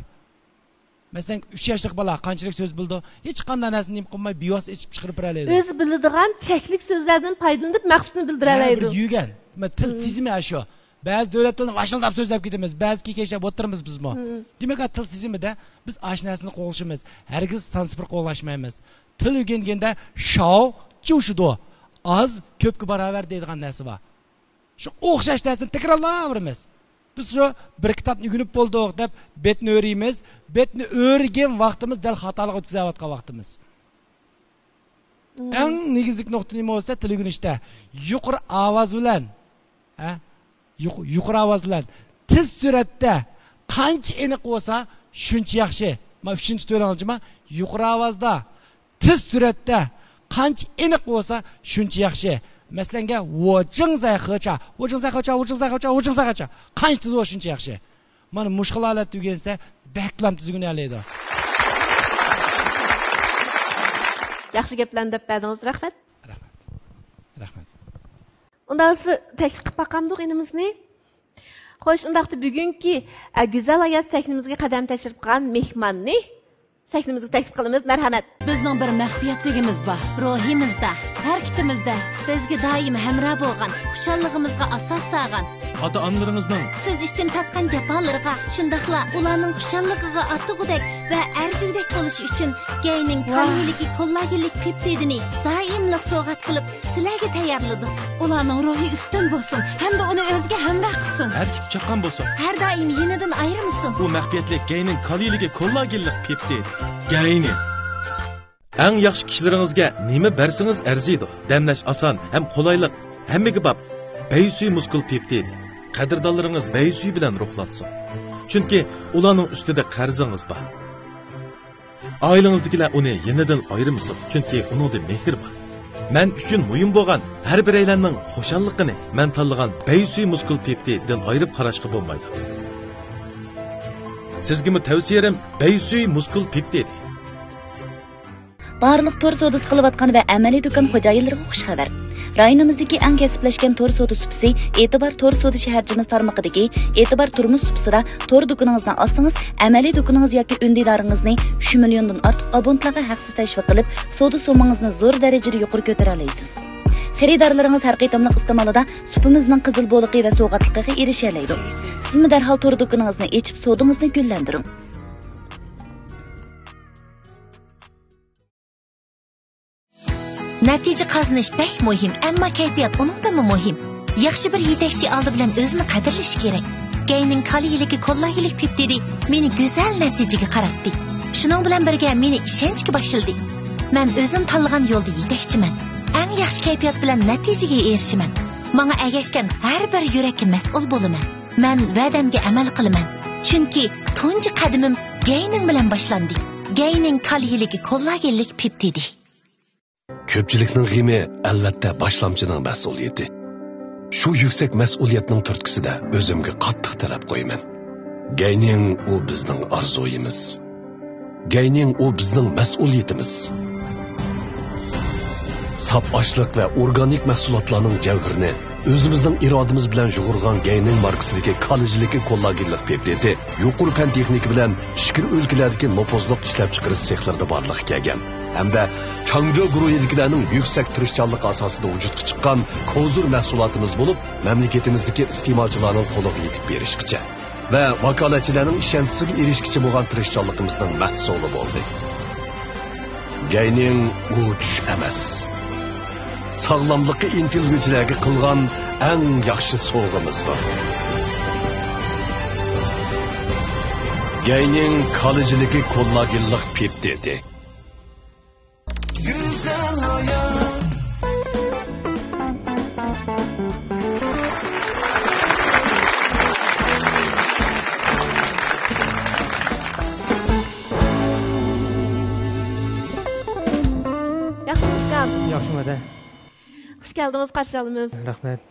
مەسىلەن، ئۈچ ياشلىق بالا قانچىلىك سۆز بىلىدۇ؟ ھېچقانداق نەرسىنى نېمە قىلماي، بىۋاسىتە ئېچىپ چىقىرىپ بېرەلەيدۇ. ئۆزى بىلىدىغان چەكلىك سۆزلەردىن پايدىلىنىپ مەقسىتىنى بىلدۈرەلەيدۇ. ھە، بىر يۈگەن. مەن تىل مم. سېزىمى ئاشۇ. بەزى دۆلەتلەرنى ۋاشىلداپ سۆزلەپ كېتىمىز، بەزى كېكەچلەپ ئولتۇرىمىز بىزمۇ. مم. دېمەك، تىل سېزىمىدە بىز ئاشۇ نەرسىنى قوغلىشىمىز. ھەرگىز سانسكرىت قوغلاشمايمىز. تىل ئۆگەنگەندە شاۋ، چۇشىدۇ، ئاز، كۆپكە باراۋەر دەيدىغان نەرسە بار. شۇ ئوخشاش نەرسىنى تەكرارلاۋېرىمىز. بىز شۇ بىر كىتابنى ئۆگىنىپ بولدۇق دەپ بەتنى ئۆرۈيمىز. بەتنى ئۆرىگەن ۋاقتىمىز دەل خاتالىق ئۆتكۈزۈۋاتقان ۋاقتىمىز. مم. ئەڭ نېگىزلىك نۇقتا نېمە بولسا، تىل ئۆگىنىشتە يۇقىرى ئاۋاز بىلەن، ھە؟ يۇق-، يۇقىرى ئاۋاز بىلەن، تېز سۈرئەتتە، قانچە ئېنىق بولسا، شۇنچە ياخشى. ما ئۈچىنچى تۆرەڭلىجىما، يۇقىرى ئاۋازدا، تېز سۈرئەتتە، قانچە ئېنىق بولسا، شۇنچە ياخشى. مەسىلەنگە، ۋو جىڭ زاي خې چا، ۋو جىڭ زاي خې چا، ۋو جىڭ زاي خې چا، ۋو جىڭ زاي خې چا. قانچە تېز بولسا، شۇنچە ياخشى. مانا مۇشۇ خىل ھالەتتە ئۆگەنسە، بەكلا تېز ئۆگىنەلەيدۇ. ياخشى گەپلەرنى دەپ بەردىڭىز، رەھمەت. رەھمەت. رەھمەت. ئۇنداق بولسا تەكلىپ قىلىپ باقامدۇق ئىنىمىزنى؟ خوش، ئۇنداقتا بۈگۈنكى، ئە، گۈزەل ھايات سەھنىمىزگە قەدەم تەشرىپ قىلغان مېھماننى سەھنىمىزگە تەكلىپ قىلىمىز. مەرھەمەت. بىزنىڭ بىر مەخپىيەتلىكىمىز بار. روھىمىزدا، ھەرىكىتىمىزدە بىزگە دائىم ھەمراھ بولغان، خۇشاللىقىمىزغا ئاساس سالغان، ئاتا-ئانىلىرىڭىزنىڭ سىز ئۈچۈن تارتقان جاپالىرىغا، شۇنداقلا ئۇلارنىڭ خۇشاللىقىغا ئاتىغۇدەك ۋە ئەرزىگۈدەك بولۇشى ئۈچۈن گەينىڭ ۋاھ. كالىيىلىكى كوللاگېنلىك پېپتىدىنى دائىملىق سوۋغات قىلىپ، سىلەرگە تەييارلىدۇق. ئۇلارنىڭ روھى ئۈستۈن بولسۇن ھەمدە ئۇنى ئۆزىگە ھەمراھ قىلسۇن. ھەرىكىتى چاققان بولسۇن. ھەر دائىم يېنىدىن ئايرىمىسۇن. ئۇ مەخپىيەتلىك گەينىڭ كالىيىلىكى كوللاگېنلىق پېپتىد. گەينىڭ. ئەڭ ياخشى كىشىلىرىڭىزگە نېمە بەرسىڭىز ئەرزىيدۇ. دەملەش ئاسان ھەم قولايلىق، ھەممىگە باب. بەيسۈي مۇسكۇل پېپتىد. قەدىردانلىرىڭىز بەيسۈي بىلەن روھلانسۇن. چۈنكى ئۇلارنىڭ ئۈستىدە قەرزىڭىز بار. ئائىلىڭىزدىكىلەر ئۇنى يېنىدىن ئايرىمىسۇن، چۈنكى ئۇنىڭدا مېھىر بار. مەن ئۈچۈن مۇھىم بولغان ھەر بىرەيلەننىڭ خۇشاللىقىنى مەن تاللىغان بەيسۈي مۇسكۇل پېپتىدىن ئايرىپ قاراشقا بولمايدۇ. سىزگىمۇ تەۋسىيەم بەيسۈي مۇسكۇل پېپتىدى. بارلىق تور سودىسى قىلىۋاتقان ۋە ئەمەلىي دۇكان خوجايىنلىرىغا خۇش خەۋەر. رايونىمىزدىكى ئەڭ كەسىپلەشكەن تور سودا سۇپىسى ئېتىبار تور سودا شەھەرچىمىز تارمىقىدىكى ئېتىبار تۇرمۇش سۇپىسىدا تور دۇكىنىڭىزنى ئاچسىڭىز، ئەمەلىي دۇكىنىڭىز ياكى ئۈندىدارىڭىزنى ئۈچ مىليوندىن ئارتۇق ئابونتلارغا ھەقسىز تەشۋىق قىلىپ، سودا سومىڭىزنى زور دەرىجىدە يۇقىرى كۆتۈرەلەيسىز. خېرىدارلىرىڭىز ھەر قېتىملىق ئىستېمالىدا سۇپىمىزنىڭ قىزىل بولىقى ۋە سوۋغاتلىقىغا ئېرىشەلەيدۇ. سىزمۇ دەرھال تور دۇكىنىڭىزنى ئېچىپ، سودىڭىزنى گۈللەندۈرۈڭ. نەتىجە قازىنىش بەك مۇھىم، ئەمما كەيپىيات ئۇنىڭدىنمۇ مۇھىم. ياخشى بىر يېتەكچى ئالدى بىلەن ئۆزىنى قەدىرلىشى كېرەك. گەينىڭ كالىيىلىكى كوللاگېنلىك پېپتىدى مېنى گۈزەل نەتىجىگە قاراتتى. شۇنىڭ بىلەن بىرگە مېنى ئىشەنچكە باشلىدى. مەن ئۆزۈم تاللىغان يولدا يېتەكچىمەن. ئەڭ ياخشى كەيپىيات بىلەن نەتىجىگە ئېرىشىمەن. ماڭا ئەگەشكەن ھەر بىر يۈرەككە مەسئۇل بولىمەن. مەن ۋەدەمگە ئەمەل قىلىمەن. چۈنكى تۇنجى قەدىمىم گەينىڭ بىلەن باشلاندى. گەينىڭ كالىيىلىكى كوللاگېنلىك پېپتىدى. كۆپچىلىكنىڭ غېمى، ئەلۋەتتە، باشلامچىنىڭ مەسئۇلىيىتى. شۇ يۈكسەك مەسئۇلىيەتنىڭ تۈرتكىسىدە ئۆزۈمگە قاتتىق تەلەپ قويىمەن. گەينىڭ ئۇ بىزنىڭ ئارزۇيىمىز. گەينىڭ ئۇ بىزنىڭ مەسئۇلىيىتىمىز. ساپ ئاشلىق ۋە ئورگانىك مەھسۇلاتلارنىڭ جەۋھىرىنى ئۆزىمىزنىڭ ئىرادىمىز بىلەن يۇغۇرغان گەينىڭ ماركىسىدىكى كالا جىلىكى كوللاگېنلىق پېپتىدى يۇقىرى پەن تېخنىكا بىلەن ئىچكىرى ئۆلكىلەردىكى نوپۇزلۇق ئىشلەپچىقىرىش سېخلىرىدا بارلىققا كەلگەن ھەمدە چاڭجو گۇرۇھىدىكىلەرنىڭ يۈكسەك تىرىشچانلىق ئاساسىدا ۋۇجۇدقا چىققان كوزۇر مەھسۇلاتىمىز بولۇپ، مەملىكىتىمىزدىكى ئىستېمالچىلارنىڭ قولىغا يېتىپ بېرىشكىچە ۋە ۋاكالەتچىلەرنىڭ ئىشەنچىسىگە ئېرىشكىچە بولغان تىرىشچانلىقىمىزنىڭ مەھسۇلى بولدى. گەينىڭ ئۇ چۈش ئەمەس. ساغلاملىققا ئىنتىلگۈچىلەرگە قىلغان ئەڭ ياخشى سوۋغىمىزدۇر. گەينىڭ كالا جىلىكى كوللاگېنلىق پېپتىدى. گۈزەل ھايات. ياخشىمۇ ئۇكام؟ ياخشىمۇ، ئەدە. خۇش كەلدىڭىز، قارشى ئالىمىز. رەھمەت.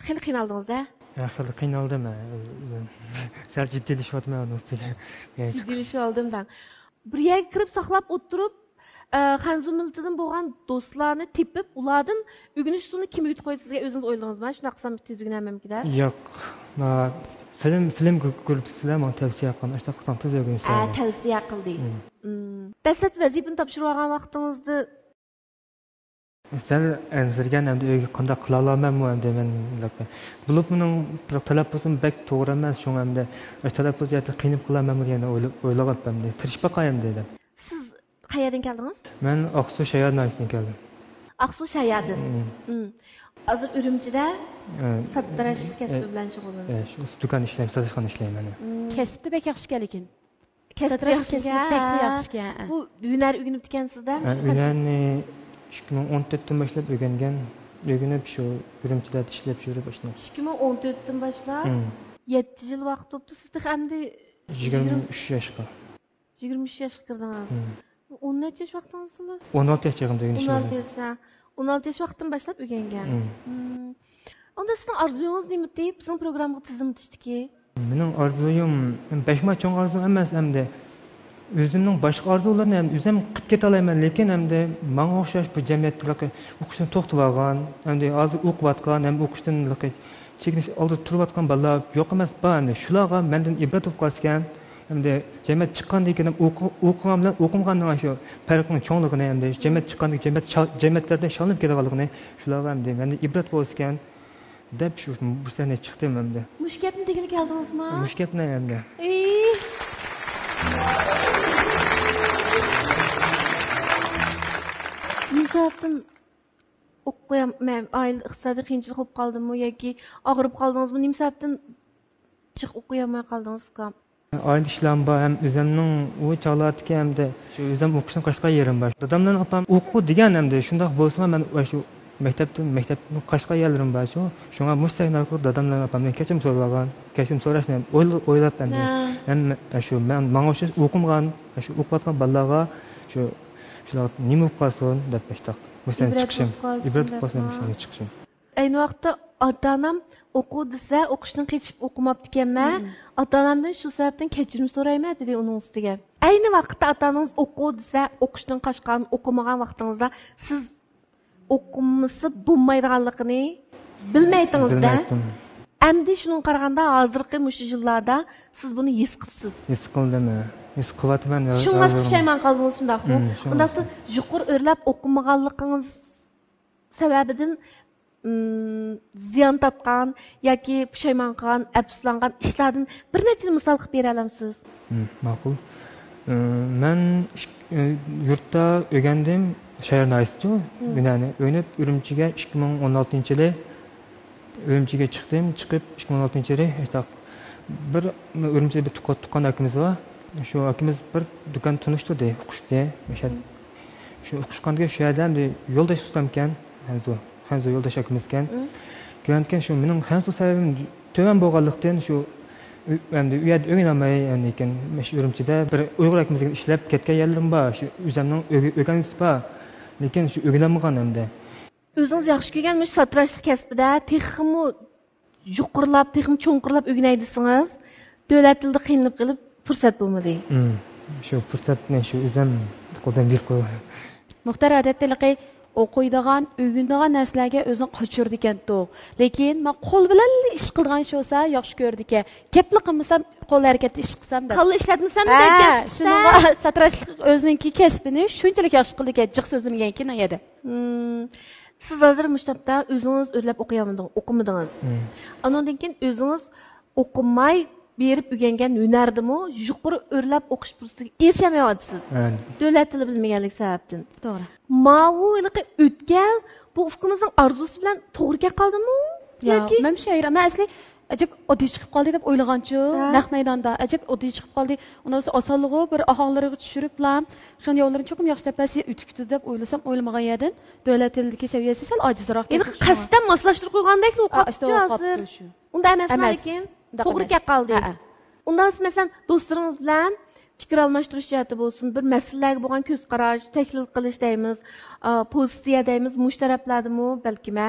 خېلى قىينالدىڭىز-دە؟ ھە، خېلى قىينالدىم، ھە. سەل جىددىيلىشىۋاتىمەن ئۇنىڭ ئۈستىگە. جىددىيلىشىۋالدىم دەڭ. بىر يەرگە كىرىپ ساقلاپ ئولتۇرۇپ، ئە، خەنزۇ مىللىتىدىن بولغان دوستلارنى تېپىپ، ئۇلاردىن ئۆگىنىش ئۇسۇلىنى كىم ئۆگىتىپ قويدى سىزگە؟ ئۆزىڭىز ئويلىدىڭىزمۇ؟ شۇنداق قىلسام تېز ئۆگىنەلمەمكىن-دە. ياق. مانا فىلىم، فىلىم گۇ-، گۇرۇپپىسىلەر ماڭا تەۋسىيە قىلغان. ئاشۇنداق قىلساڭ تېز ئۆگىنىسەن. ھە، تەۋسىيە قىلدى. مم. مم. دەسلەپتە ۋەزىپىنى تاپشۇرۇۋالغان ۋاقتىڭىزدا سەل ئەنسىرىگەن ئەمدى ئۆيگە قانداق قىلالامەنمۇ ئەمدى مەن بولۇپمۇ مېنىڭ تەلەپپۇزۇم بەك توغرا ئەمەس، شۇڭا ئەمدى تەلەپپۇز يەردە قىينىلىپ قالامەنمۇ دېگەن ئويلا-، ئويلىغان ئەمدى. تىرىشىپ باقاي ئەمدى دەپ. سىز قەيەردىن كەلدىڭىز؟ مەن ئاقسۇ شايار ناھىيەسىدىن كەلدىم. ئاقسۇ شاياردىن. مم. مم. ھازىر ئۈرۈمچىدە ئە، ساتتىراشلىق كەسپى ئە، بىلەن شۇغۇللىنىسىز. ئە، شۇ دۇكان ئىشلەيمەن، ساتاشخانا ئىشلەيمەن. مم. كەسىپتە بەك ياخشىكەنلىكىن. كەسپى ياخشى، كەسپى بەك ياخشىكەن. بۇ ھۈنەر ئۆگىنىپتىكەنسىز-دە؟ ھە، ھۈنەرنى ئىككى مىڭ ئون تۆتتىن باشلاپ ئۆگەنگەن. ئۆگىنىپ، شۇ ئۈرۈمچىدە ئىشلەپ يۈرۈپ ئاشۇنداق. ئىككى مىڭ ئون تۆتتىن باشلاپ؟ ھىم. يەتتە يىل ۋاقىت بوپتۇ. سىز تېخى ئەمدى يىگىرمە ئۈچ ياشقا. يىگىرمە ئۈچ ياشقا كىردىڭىز. ھىم. ئون نەچچە ياش ۋاقتىڭىز بولدى؟ ئون ئالتە ياش چېغىمدا ئۆگىنىشىم. ئون ئالتە ياش، ھە. ئون ئالتە ياش ۋاقتىن باشلاپ ئۆگەنگەن. ھىم. ھىم. ئۇندا سىزنىڭ ئارزۇيىڭىز نېمىدى بىزنىڭ پروگراممىغا تىزىملىتىشتىكى؟ مېنىڭ ئارزۇيۇم بەكمۇ چوڭ ئارزۇ ئەمەس ئەمدى. ئۆزۈمنىڭ باشقا ئارزۇلىرىنى ئەمدى ئۆزۈم قىلىپ كېتەلەيمەن، لېكىن ئەمدى ماڭا ئوخشاش بۇ جەمئىيەتتە ئوقۇشتىن توختىۋالغان، ئەمدى ھازىر ئوقۇۋاتقان، ھەم ئوقۇشتىن چېكىنىش ئالدىدا تۇرۇۋاتقان بالىلار يوق ئەمەس، بار ئەمدى. شۇلارغا مەندىن ئىبرەت بولۇپ قالسىكەن، ئەمدى جەمئىيەت چىققاندىن كېيىن ئوقۇ-، ئوقۇغان بىلەن ئوقۇمىغاننىڭ شۇ پەرقىنىڭ چوڭلۇقىنى، ئەمدى جەمئىيەت چىققاندىن كېيىن جەمئىيەت شا-، جەمئىيەتلەردىن شالىنىپ كېتىدىغانلىقىنى، شۇلارغا ئەمدى مەندىن ئىبرەت بولسىكەن دەپ شۇ، بۇ سەھنىگە چىقتىم ئەمدى. مۇشۇ گەپنى دېگىلى كەلدىڭىزمۇ؟ مۇشۇ گەپنى ئەمدى. ئېي! نېمە سەۋەبتىن ئوقۇيام-، مە-، ئائىلىدە ئىقتىسادىي قىيىنچىلىق بولۇپ قالدىمۇ ياكى ئاغرىپ قالدىڭىزمۇ؟ نېمە سەۋەبتىن جىق ئوقۇيالماي قالدىڭىز، ئۇكام؟ ئائىلىدە ئىشلارمۇ بار، ھەم ئۆزۈمنىڭ ئۇ چاغلاردىكى ئەمدى شۇ ئۆزۈم ئوقۇشنى قاشلىغان يېرىم بار. دادامدىن ئاپام ئوقۇ دېگەن ئەمدى شۇنداق بولسىمۇ، مەن شۇ مەكتەپتىن، مەكتەپنى قاشلىغان يەرلىرىم بار شۇ. شۇڭا مۇشۇ سەھنە ئارقىلىق دادامدىن ئاپامدىن كەچۈرۈم سوراپ ئالغان. كەچۈرۈم سوراشنى ئويلا-، ئويلاپ ئەمدى. ھە. ھەم شۇ مەن، ماڭا ئوخشاش ئوقۇمىغان، شۇ ئوقۇۋاتقان بالىلارغا شۇ، شۇلار نېمە بولۇپ قالسۇن دەپ مۇشتاق. مۇشۇ سەھنىگە ئىبرەت چىقىشىم. بولۇپ قالسۇن ئىبرەت بولۇپ دەپ قالسۇن ھە. مۇشۇ سەھنىگە چىقىشىم. ئەينى ۋاقىتتا ئاتا-ئانام ئوقۇ دېسە، ئوقۇشتىن قېچىپ ئوقۇماپتىكەنمەن. مم. ئاتا-ئانامدىن شۇ سەۋەبتىن كەچۈرۈم سورايمەن، دېدى ئۇنىڭ ئۈستىگە. ئەينى ۋاقىتتا ئاتا-ئانىڭىز ئوقۇ دېسە، ئوقۇشتىن قاچقان، ئوقۇمىغان ۋاقتىڭىزدا سىز ئوقۇمىسا بولمايدىغانلىقىنى بىلمەيتىڭىز-دە. بىلمەيتتىم. ئەمدى شۇنىڭغا قارىغاندا، ھازىرقى مۇشۇ يىللاردا سىز بۇنى ھېس قىپسىز. ھېس قىلدىم، ھە. ھېس قىلىۋاتىمەن. شۇڭلاشقا پۇشايمان قالدىڭىز، شۇنداقمۇ؟ مم، شۇڭلاشقا. ئۇنداقتا يۇقىرى ئۆرلەپ ئوقۇمىغانلىقىڭىز سەۋەبىدىن، ئىم، زىيان تارتقان ياكى پۇشايمان قىلغان، ئەپسۇسلانغان ئىشلاردىن بىر نەچچىنى مىسال قىلىپ بېرەلەمسىز؟ ھىم، ماقۇل. ئىم، مەن ئىك-، ئى، يۇرتتا ئۆگەندىم، شايار ناھىيەسىچۇ، ھىم. ھۈنەرنى. ئۆگىنىپ، ئۈرۈمچىگە ئىككى مىڭ ئون ئالتىنچى يىلى ئۈرۈمچىگە چىقتىم. چىقىپ، ئىككى مىڭ ئون ئالتىنچى يىلى، ئىشتە بىر ئۈرۈمچىدە بىر تۇغقا-، تۇغقان ئاكىمىز بار. شۇ ئاكىمىز بىر دۇكان تونۇشتۇردى، ئۇقۇشتى. مم. شۇ ئۇقۇشقاندىكىن شۇ يەردە ئەمدى يولداش ئۇستامكەن، خەنزۇ، خەنزۇ يولداش ئاكىمىزكەن. مم. كېلەندىكىن شۇ مېنىڭ خەنزۇ سەۋىيەم تۆۋەن بولغانلىقتىن، شۇ ئۈ-، ئەمدى ئۇ يەردە ئۆگىنەلمەي، ئەمدىكىن مۇشۇ ئۈرۈمچىدە بىر ئۇيغۇر ئاكىمىز بىلەن ئىشلەپ كەتكەن يەرلىرىم بار. شۇ ئۆزەمنىڭ ئۆگە-، ئۆگەنگۈسى بار. لېكىن شۇ ئۆگىنەلمىگەن ئەمدى. ئۆزىڭىز ياخشى كۆرگەن مۇشۇ ساتىراشلىق كەسپىدە تېخىمۇ يۇقىرىلاپ، تېخىمۇ چوڭقۇرلاپ ئۆگىنەي دېسىڭىز، دۆلەت تىلىدا قىينىلىپ قېلىپ پۇرسەت بولمىدى. مم. شۇ پۇرسەتنى شۇ ئۆزۈم قولدىن بېرىپ قويدۇم. مۇختەر، ئادەتتە ھېلىقى ئوقۇيدىغان، ئۆگىنىدىغان نەرسىلەرگە ئۆزىنى قاچۇرىدىكەنتۇق. لېكىن مەن قول بىلەنلا ئىش قىلىدىغان ئىش بولسا ياخشى كۆرىدىكەن. گەپلا قىلمىسام، قول ھەرىكەتتە ئىش قىلسام دەپ. كاللا ئىشلەتمىسەم ھە، دەپ گەپ قىلسا. شۇنىڭغا ساتىراچلىق ئۆزىنىڭكى كەسپىنى شۇنچىلىك ياخشى قىلىدىكەن، جىق سۆزلىمىگەنكىن ئۇ يەردە. مم. سىز ھازىر مۇشۇ تاپتا ئۆزىڭىز ئۆرلەپ ئوقۇيالمىدىڭ-، ئوقۇمىدىڭىز. مم. ئانىڭدىن كېيىن ئۆزىڭىز ئوقۇماي بېرىپ ئۆگەنگەن ھۈنەردىمۇ يۇقىرى ئۆرلەپ ئوقۇش پۇرسىتىگە ئېرىشەلمەيۋاتىسىز. مم. دۆلەت تىلى بىلمىگەنلىك سەۋەبتىن. توغرا. ماۋۇ ھېلىقى ئۆتكەل بۇ ئۇكىمىزنىڭ ئارزۇسى بىلەن توغرا كەپ قالدىمۇ؟ ياق، ياكى مەن شۇ ھەيران. مەن ئەسلى ئەجەب ئاددىي چىقىپ قالدى دەپ ئويلىغانچۇ، ھە. نەق مەيداندا ئەجەب ئاددىي چىقىپ قالدى. ئۇنىڭ ئۆزى ئاسانلىغۇ بىر ئاھاڭلىرىغا چۈشۈرۈپلا، شۇنى يوللىرىنى چوقۇم ياخشى دەپ بەرسە ئۆتۈپ كېتىدۇ دەپ ئويلىسام، ئويلىمىغان يەردىن دۆلەت تىلىدىكى سەۋىيەسى سەل ئاجىزراق. ھېلىقى قەستەن ماسلاشتۇرۇپ قويغاندەكلا بولۇپ قاپتۇ ھازىر. ئۇنداق ئەمەسما ئەمەس. لېكىن؟ ئۇنداق توغرا ئەمەس. كەپ قالدى. ھەئە. ئۇنداق بولسا، مەسىلەن، دوستلىرىڭىز بىلەن پىكىر ئالماشتۇرۇش جەھەتتە بولسۇن، بىر مەسىلىلەرگە بولغان كۆز قاراش، تەھلىل قىلىش دەيمىز، ئا، پوزىتسىيە دەيمىز، مۇشۇ تەرەپلەردىمۇ بەلكىم، ھە،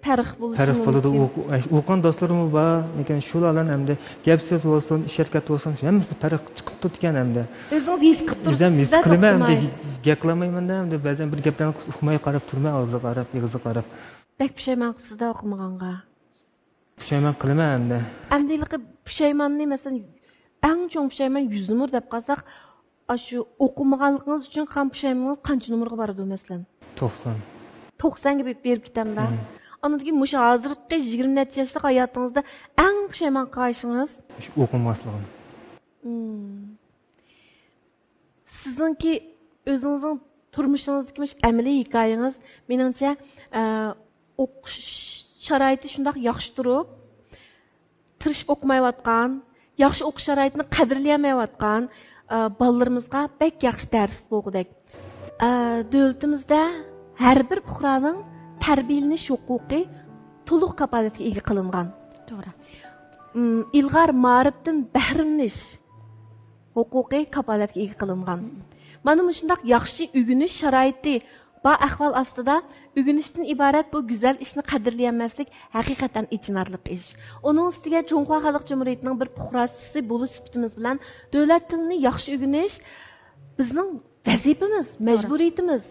پەرق بولۇشى پەرق بولىدۇ. مۇمكىن. ئوق-، ئوقۇغان دوستلىرىممۇ بار، لېكىن شۇلار بىلەن ئەمدى گەپ سۆز بولسۇن، ئىش ھەرىكەت بولسۇن، ھەممىسىدە پەرق چىقىپ تۇرىدىكەن ئەمدى. ئۆزىڭىز ھېس قىلىپ تۇرىسىز-دە، توختىماي. ئۆزۈم ھېس قىلىمەن ئەمدى، گەپ قىلالمايمەن-دە ئەمدى، بەزەن بىر گەپلەرنى ئۇقماي قاراپ تۇرىمەن، ئاغزىغا قاراپ، ئېغىزىغا قاراپ. بەك پۇشايمانسىز-دە ئوقۇمىغانغا. پۇشايمان قىلىمەن ئەمدى. ئەمدى ھېلىقى پۇشايماننى، مەسىلەن، ئەڭ چوڭ پۇشايمان يۈز نومۇر دەپ قالساق، ئاشۇ ئوقۇمىغانلىقىڭىز ئۈچۈن قان پۇشايمىنىڭىز قانچە نومۇرغا بارىدۇ، مەسىلەن؟ توقسان. توقسانغا بېرىپ، بېرىپ كېتەمدۇ؟ مم. ئاندىن كېيىن مۇشۇ ھازىرقى يىگىرمە نەچچە ياشلىق ھاياتىڭىزدا ئەڭ پۇشايمان قىلغان ئىشىڭىز؟ شۇ ئوقۇمىغانلىقىم. مم. سىزنىڭكى ئۆزىڭىزنىڭ تۇرمۇشىڭىزدىكى مۇشۇ ئەمەلىي ھېكايىڭىز، مېنىڭچە، ئە، ئوقۇش شارائىتى شۇنداق ياخشى تۇرۇپ، تىرىشىپ ئوقۇمايۋاتقان، ياخشى ئوقۇش شارائىتىنى قەدىرلىيەلمەيۋاتقان، ئە، بالىلىرىمىزغا بەك ياخشى دەرس بولغۇدەك. ئە، دۆلىتىمىزدە ھەر بىر پۇقرانىڭ تەربىيەلىنىش ھوقۇقى تولۇق كاپالەتكە ئىگە قىلىنغان. توغرا. ئىم، ئىلغار مائارىپتىن بەھرىلىنىش ھوقۇقى كاپالەتكە ئىگە قىلىنغان. مانا مۇشۇنداق ياخشى ئۆگىنىش شارائىتى بار ئەھۋال ئاستىدا ئۆگىنىشتىن ئىبارەت بۇ گۈزەل ئىشنى قەدىرلىيەلمەسلىك ھەقىقەتەن ئېچىنارلىق ئىش. ئۇنىڭ ئۈستىگە جۇڭخۇا خەلق جۇمھۇرىيىتىنىڭ بىر پۇقراسى بولۇش سۈپىتىمىز بىلەن دۆلەت تىلىنى ياخشى ئۆگىنىش بىزنىڭ ۋەزىپىمىز، توغرا. مەجبۇرىيىتىمىز.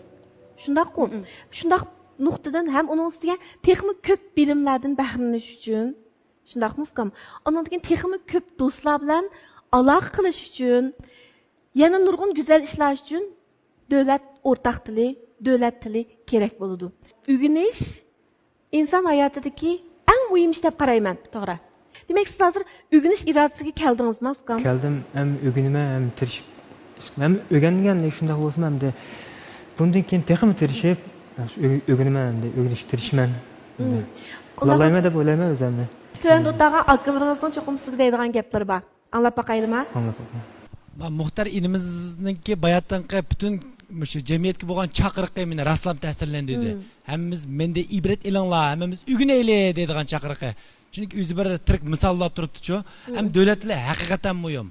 شۇنداققۇ؟ مم. شۇنداق نۇقتىدىن ھەم ئۇنىڭ ئۈستىگە تېخىمۇ كۆپ بىلىملەردىن بەھرىلىنىش ئۈچۈن، شۇنداقمۇ ئۇكام؟ ئانىڭدىن كېيىن تېخىمۇ كۆپ دوستلار بىلەن ئالاقە قىلىش ئۈچۈن، يەنە نۇرغۇن گۈزەل ئىشلار ئۈچۈن دۆلەت ئورتاق تىلى، دۆلەت تىلى كېرەك بولىدۇ. ئۆگىنىش ئىنسان ھاياتىدىكى ئەڭ مۇھىم ئىش دەپ قارايمەن. توغرا. دېمەك، سىز ھازىر ئۆگىنىش ئىرادىسىگە كەلدىڭىزمۇ، ئۇكام؟ كەلدىم، ھەم ئۆگىنىمەن، ھەم تىرىشىپ، ھەم ئۆگەنگەن شۇنداق بولسىمۇ، ئەمدى بۇندىن كېيىن تېخىمۇ تىرىشىپ، ئۆگە-، ئۆگىنىمەن، ئەمدى ئۆگىنىشكە تىرىشىمەن. مم. قىلالايمەن دەپ ئويلايمەن ئۆزۈمنى. تۆۋەندە ئولتۇرغان ئاكىلىرىڭىزنىڭ چوقۇم سىزگە دەيدىغان گەپلىرى بار. ئاڭلاپ باقايلىما؟ ئاڭلاپ باقاي. ما مۇختەر ئىنىمىزنىڭكى باياتىنقى پۈتۈن مۇشۇ جەمئىيەتكە بولغان چاقىرىقى مېنى راستلام تەسىرلەندۈردى. مم. ھەممىمىز مەندىن ئىبرەت ئېلىڭلار، ھەممىمىز ئۆگىنەيلى دەيدىغان چاقىرىقى. چۈنكى ئۆزى بىر تىرىك مىساللاپ تۇرۇپتۇچۇ. مم. ھەم دۆلەت تىلى ھەقىقەتەن مۇھىم.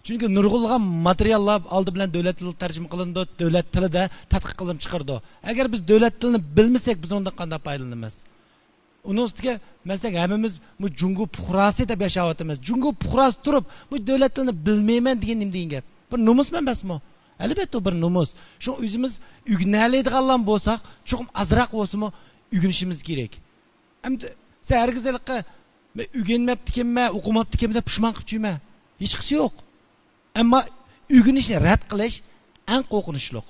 چۈنكى نۇرغۇنلىغان ماتېرىياللار ئالدى بىلەن دۆلەت تىلىدا تەرجىمە قىلىنىدۇ، دۆلەت تىلىدا تەتقىق قىلىنىپ چىقىرىدۇ. ئەگەر بىز دۆلەت تىلىنى بىلمىسەك، بىز ئۇنىڭدىن قانداق پايدىلىنىمىز؟ ئۇنىڭ ئۈستىگە، مەسىلەن، ھەممىمىز بۇ جۇڭگو پۇقراسى دەپ ياشاۋاتىمىز. جۇڭگو پۇقراسى تۇرۇپ، بۇ دۆلەت تىلىنى بىلمەيمەن دېگەن نېمە دېگەن گەپ؟ بىر نومۇسمۇ ئەمەسمۇ؟ ئەلۋەتتە، بۇ بىر نومۇس. شۇڭا ئۆزىمىز ئۆگىنەلەيدىغانلارمۇ بولساق، چوقۇم ئازراق بولسىمۇ ئۆگىنىشىمىز كېرەك. ئەمدى سەن ھەرگىز ھېلىقى، «مەن ئۆگەنمەپتىكەنمەن، ئوقۇماپتىكەنمەن» دەپ پۇشمان قىلىپ يۈرمە. ھېچقىسى يوق. ئەمما ئۆگىنىشنى رەت قىلىش ئەڭ قورقۇنچلۇق.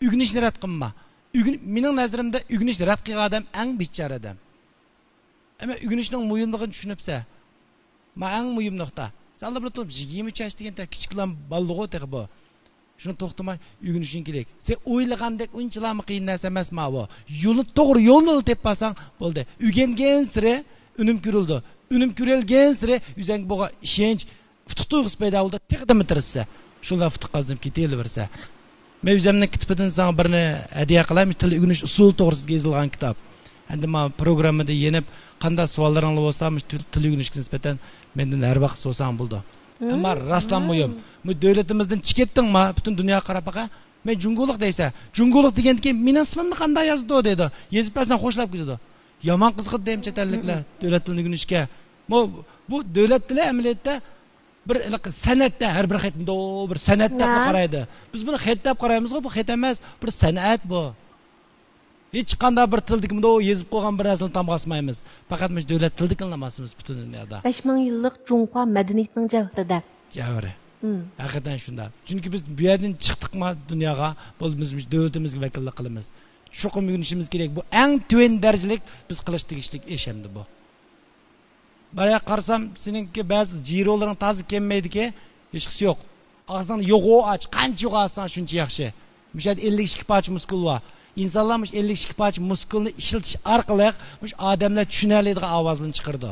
ئۆگىنىشنى رەت قىلما. ئۆگىن-، مېنىڭ نەزىرىمدە ئۆگىنىشنى رەت قىلغان ئادەم ئەڭ بىچارە ئادەم. ئەمما ئۆگىنىشنىڭ مۇھىملىقىنى چۈشىنىپسەن. ما ئەڭ مۇھىم نۇقتا. سەن بىر تۇرۇپ يىگىرمە ئۈچ ياش دېگەن تېخى كىچىكلا بالىغۇ تېخى بۇ. شۇنى توختىماي ئۆگىنىشىڭ كېرەك. سەن ئويلىغاندەك ئۇنچىلامۇ قىيىن نەرسە ئەمەس ماۋۇ. يولنى توغرا يولنى تېپىپ قالساڭ بولدى. ئۆگەنگەنسېرى ئۈنۈم كۆرۈلىدۇ. ئۈنۈم كۆرۈلگەنسېرى ئۆزۈڭگە بولغان ئىشەنچ، ئۇتۇق تۇيغۇسى پەيدا بولىدۇ، تېخىدىنمۇ تىرىشىسەن. شۇنداق ئۇتۇق قازىنىپ كېتىۋېرىسەن. مەن ئۆزۈمنىڭ كىتابىدىن ساڭا بىرنى ھەدىيە قىلاي، مۇشۇ تىل ئۆگىنىش ئۇسۇلى توغرىسىدا يېزىلغان كىتاب. ئەمدى ما پروگراممىدا يېنىپ، قانداق سوئاللىرىڭلار بولسا، مۇشۇ تىل، تىل ئۆگىنىشكە نىسبەتەن مەندىن ھەر ۋاقىت سورىساڭ بولىدۇ. ئەمما راستلا مۇھىم. بۇ دۆلىتىمىزدىن چىقىپ كەتتىڭما، پۈتۈن دۇنياغا قاراپ باقە. مەن جۇڭگولۇق دەيسەن. جۇڭگولۇق دېگەندىكىن مېنىڭ ئىسمىمنى قانداق يازىدۇ دەيدۇ. يېزىپ بەرسەڭ خوشلاپ كېتىدۇ. يامان قىزىقىدۇ دەيمەن چەت ئەللىكلەر دۆلەت تىلىنى ئۆگىنىشكە. بۇ، بۇ دۆلەت تىلى ئەمەلىيەتتە بىر ھېلىقى سەنئەتتە، ھەر بىر خەتنى بىر سەنئەت دەپ قارايدۇ. بىز بۇنى خەت دەپ قارايمىزغۇ، بۇ خەت ئەمەس، بىر سەنئەت بۇ. ھېچقانداق بىر تىلدىكىمۇ يېزىپ قويغان بىر نەرسىنى تامغا ئاسمايمىز. پەقەت مۇشۇ دۆلەت تىلىدىكىلا ئاسىمىز پۈتۈن دۇنيادا. بەش مىڭ يىللىق جۇڭخۇا مەدەنىيىتىنىڭ جەۋھىرىدە. جەۋھىرى. مم. ھەقىقەتەن شۇنداق. چۈنكى بىز بۇ يەردىن چىقتۇقما دۇنياغا، بولۇپمۇ بىز مۇشۇ دۆلىتىمىزگە ۋەكىللىك قىلىمىز. چوقۇم ئۆگىنىشىمىز كېرەك. بۇ ئەڭ تۆۋەن دەرىجىلىك بىز قىلىش تېگىشلىك ئىش ئەمدى بۇ. بارىيا قارىسام، سېنىڭكى بەزى جىرولىرىڭ تازا كەممەيدىكى، ھېچقىسى يوق. ئاغزىڭنى يوغا ئاچ، قانچە يوغا ئاچساڭ شۇنچە ياخشى. مۇشۇ يەردە ئەللىك ئىككى پارچە مۇسكۇل بار. ئىنسانلار مۇشۇ ئەللىك ئىككى پارچە مۇسكۇلنى ئىشلىتىش ئارقىلىق مۇشۇ ئادەملەر چۈشىنەلەيدىغان ئاۋازلىرىنى چىقىرىدۇ.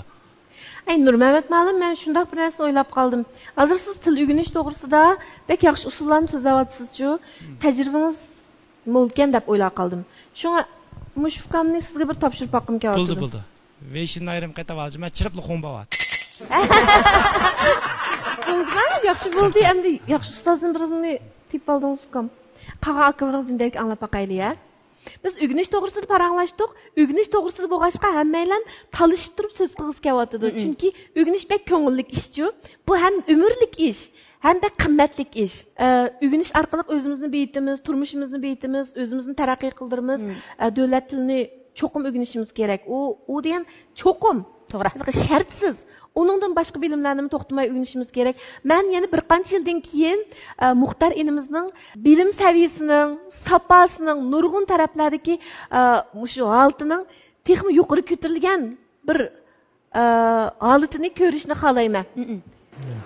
ئەي، نۇرمەمەت مۇئەللىم، مەن شۇنداق بىر نەرسىنى ئويلاپ قالدىم. ھازىر سىز تىل ئۆگىنىش توغرىسىدا بەك ياخشى ئۇسۇللارنى سۆزلەۋاتىسىزچۇ؟ مم. تەجرىبىڭىز مولكەن دەپ ئويلاپ قالدىم. شۇڭا مۇشۇ ئۇكامنى سىزگە بىر تاپشۇرۇپ باققۇم كېلىۋاتىدۇ. بولدى، بولدى. ۋېيشىندىن ئايرىم قايتىپ ئالجىمەن، چىرىپلا خۇڭ بوۋات. بولدىما؟ ياخشى بولدى. چاق، چاق. ئەمدى ياخشى ئۇستازدىن بىرىنى تېپىپ ئالدىڭىز ئۇكام. قالغان ئاكىلىرىڭىزدىن بەلكى ئاڭلاپ باقايلى، ھە؟ بىز ئۆگىنىش توغرىسىدا پاراڭلاشتۇق. ئۆگىنىش توغرىسىدا بولغاچقا ھەممەيلەن تالىشىپ تۇرۇپ سۆز قىلغۇسى كېلىۋاتىدۇ. مم. چۈنكى ئۆگىنىش بەك كۆڭۈللۈك ئىشچۇ. بۇ ھەم ئۆمۈرلۈك ئىش، ھەم بەك قىممەتلىك ئىش. ئە، ئۆگىنىش ئارقىلىق ئۆزىمىزنى بېيىتىمىز، تۇرمۇشىمىزنى بېيىتىمىز، ئۆزىمىزنى تەرەققىي قىلدۇرىمىز. مم. ئە، دۆلەت تىلىنى چوقۇم ئۆگىنىشىمىز كېرەك. ئۇ، ئۇ دېگەن چوقۇم. توغرا. شەرتسىز. ئۇنىڭدىن باشقا بىلىملەرنىمۇ توختىماي ئۆگىنىشىمىز كېرەك. مەن يەنە بىر قانچە يىلدىن كېيىن، ئە، مۇختەر ئىنىمىزنىڭ بىلىم سەۋىيىسىنىڭ، ساپاسىنىڭ نۇرغۇن تەرەپلەردىكى، ئە، مۇشۇ ھالىتىنىڭ تېخىمۇ يۇقىرى كۆتۈرۈلگەن بىر، ئە، ھالىتىنى كۆرۈشنى خالايمەن. مم.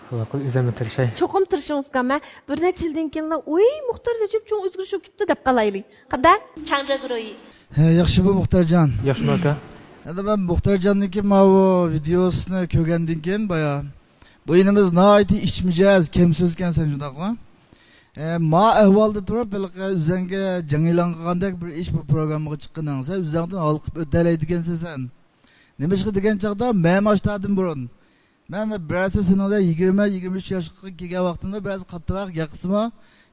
خۇدا قىل، ئۆزۈممۇ تىرىشاي. چوقۇم تىرىشىڭىز ئۇكام. ھە، بىر نەچچە يىلدىن كېيىنلا، «ئۇي، مۇختەر نەجىپ چوڭ ئۆزگىرىش بولۇپ كېتىپتۇ» دەپ قالايلى. قانداق؟ چاڭجا گۇرۇيى. ھە، ياخشىمۇ مۇختەرجان؟ ياخشىمۇ ئاكا. ئەمدى مەن مۇختەرجاننىڭكى ماۋۇ ۋىدېئوسىنى كۆرگەندىن كېيىن بايا، بۇ ئىنىمىز ناھايىتى ئىچ مىجەز، كەم سۆزكەنسەن، شۇنداقمۇ؟ ئە، ما ئەھۋالدا تۇرۇپ، ھېلىقى ئۆزەڭگە جەڭ ئېلان قىلغاندەك بىر ئىش بۇ پروگراممىغا چىققىنىڭ. سەن ئۆزەڭدىن ھالقىپ ئۆتەلەيدىكەنسەن سەن. نېمىشقا دېگەن چاغدا، مەن ئاشتادىن بۇرۇن، مەن بىرەرسى سېنىڭدەك يىگىرمە، يىگىرمە ئۈچ ياشقا كەلگەن ۋاقتىمدا بىرەرسى قاتتىقراق ياقىسىمۇ،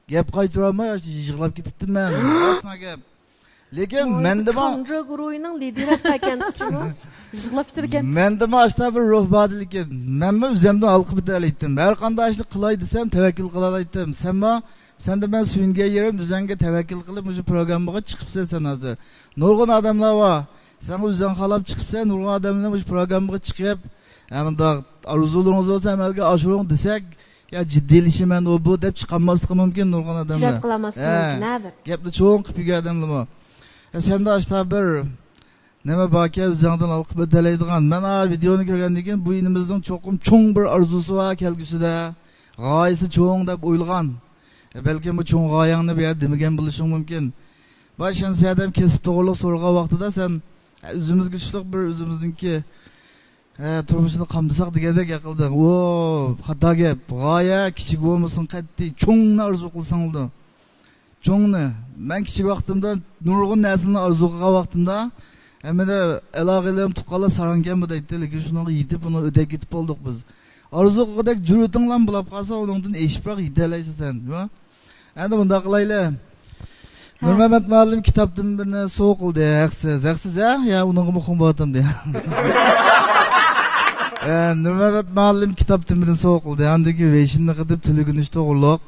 گەپ قايتۇرالماي، يىغلاپ كېتىپتىمەن. راستما گەپ. لېكىن مەندىمۇ چاڭجا گۇرۇھىنىڭ لىدېرى ئاشتا ئىكەن، تۇتۇشىمۇ يىغلاپ كېتىدىكەن. مەندىمۇ ئاشتا بىر روھ بار ئىدى، لېكىن مەنمۇ ئۆزۈمدىن ھالقىپ كېتەلەيتتىم. ھەر قانداق ئىشنى قىلاي دېسەم، تەۋەككۈل قىلالايتتىم. سەنمۇ، سەندە مەن سۆيۈنگەن يېرىم، ئۆزۈڭگە تەۋەككۈل قىلىپ، مۇشۇ پروگراممىغا چىقىپسەن سەن ھازىر. نۇرغۇن ئادەملەر بار. سەن ئۆزۈڭ خالاپ چىقىپسەن، نۇرغۇن ئادەملەر مۇشۇ پروگراممىغا چىقىپ، ھە، مۇنداق ئارزۇلىرىڭىز بولسا ئەمەلگە ئاشۇرۇڭ دېسەك، يا جىددىيلىشىمەن ئۇ بۇ دەپ چىقالماسلىقى مۇمكىن نۇرغۇن ئادەملەر. جۈرئەت قىلالماسلىقى ھە، مۇمكىن، ھە، بىر. گەپنى چوڭ قىلىپ يۈرگەن ئادەملىرمۇ. ھە، سەندە ئاشتا بىر نېمە باركەن، ئۆزۈڭدىن ھالقىپ ئۆتەلەيدىغان. مەن ئا ۋىدېئونى كۆرگەندىن كېيىن، بۇ ئىنىمىزنىڭ چوقۇم چوڭ بىر ئارزۇسى بار كەلگۈسىدە. غايىسى چوڭ دەپ ئويلىغان. ھە، بەلكىم بۇ چوڭ غايەڭنى بۇ يەردە دېمىگەن بولۇشۇڭ مۇمكىن. باش شەمسىيە ئادەم كەسىپ توغرىلىق سورىغان ۋاقتىدا سەن، ھە، ئۆزىمىزگە تۇشلۇق بىر ئۆزىمىزنىڭكى ھە، تۇرمۇشنى قامدىساق دېگەندەك گەپ قىلدىڭ. ئۇ خاتا گەپ. غايە كىچىك بولمىسۇن قەتئىي. چوڭنى ئارزۇ قىلساڭ بولىدۇ. چوڭنى. مەن كىچىك ۋاقتىمدا نۇرغۇن نەرسىلەرنى ئارزۇ قىلغان ۋاقتىمدا، ھەممىدە ئالاقىلىرىم تۇغقانلار ساراڭكەنمۇ دەيتتى، لېكىن شۇنىڭغا يېتىپ، ئۇنى ئۆدەپ كېتىپ بولدۇق بىز. ئارزۇ قىلغۇدەك جۈرئىتىڭلارمۇ بولاپ قالسا، ئۇنىڭدىن ئېشىپراق يېتەلەيسەن سەن. ئەمدى مۇنداق قىلايلى. ھە. نۇرمەمەت مۇئەللىم كىتابتىن بىرنى سوۋغا قىلدى. ھەقسىز، ھەقسىز، ھە؟ يا ئۇنىڭغىمۇ خۇڭ بولاتامدى. ئە، نۇرمەمەت مۇئەللىم كىتابتىن بىرنى سوۋغا قىلدى. ئاندىن كېيىن ۋېيشىننى قىلىپ تىل ئۆگىنىش توغرۇلۇق،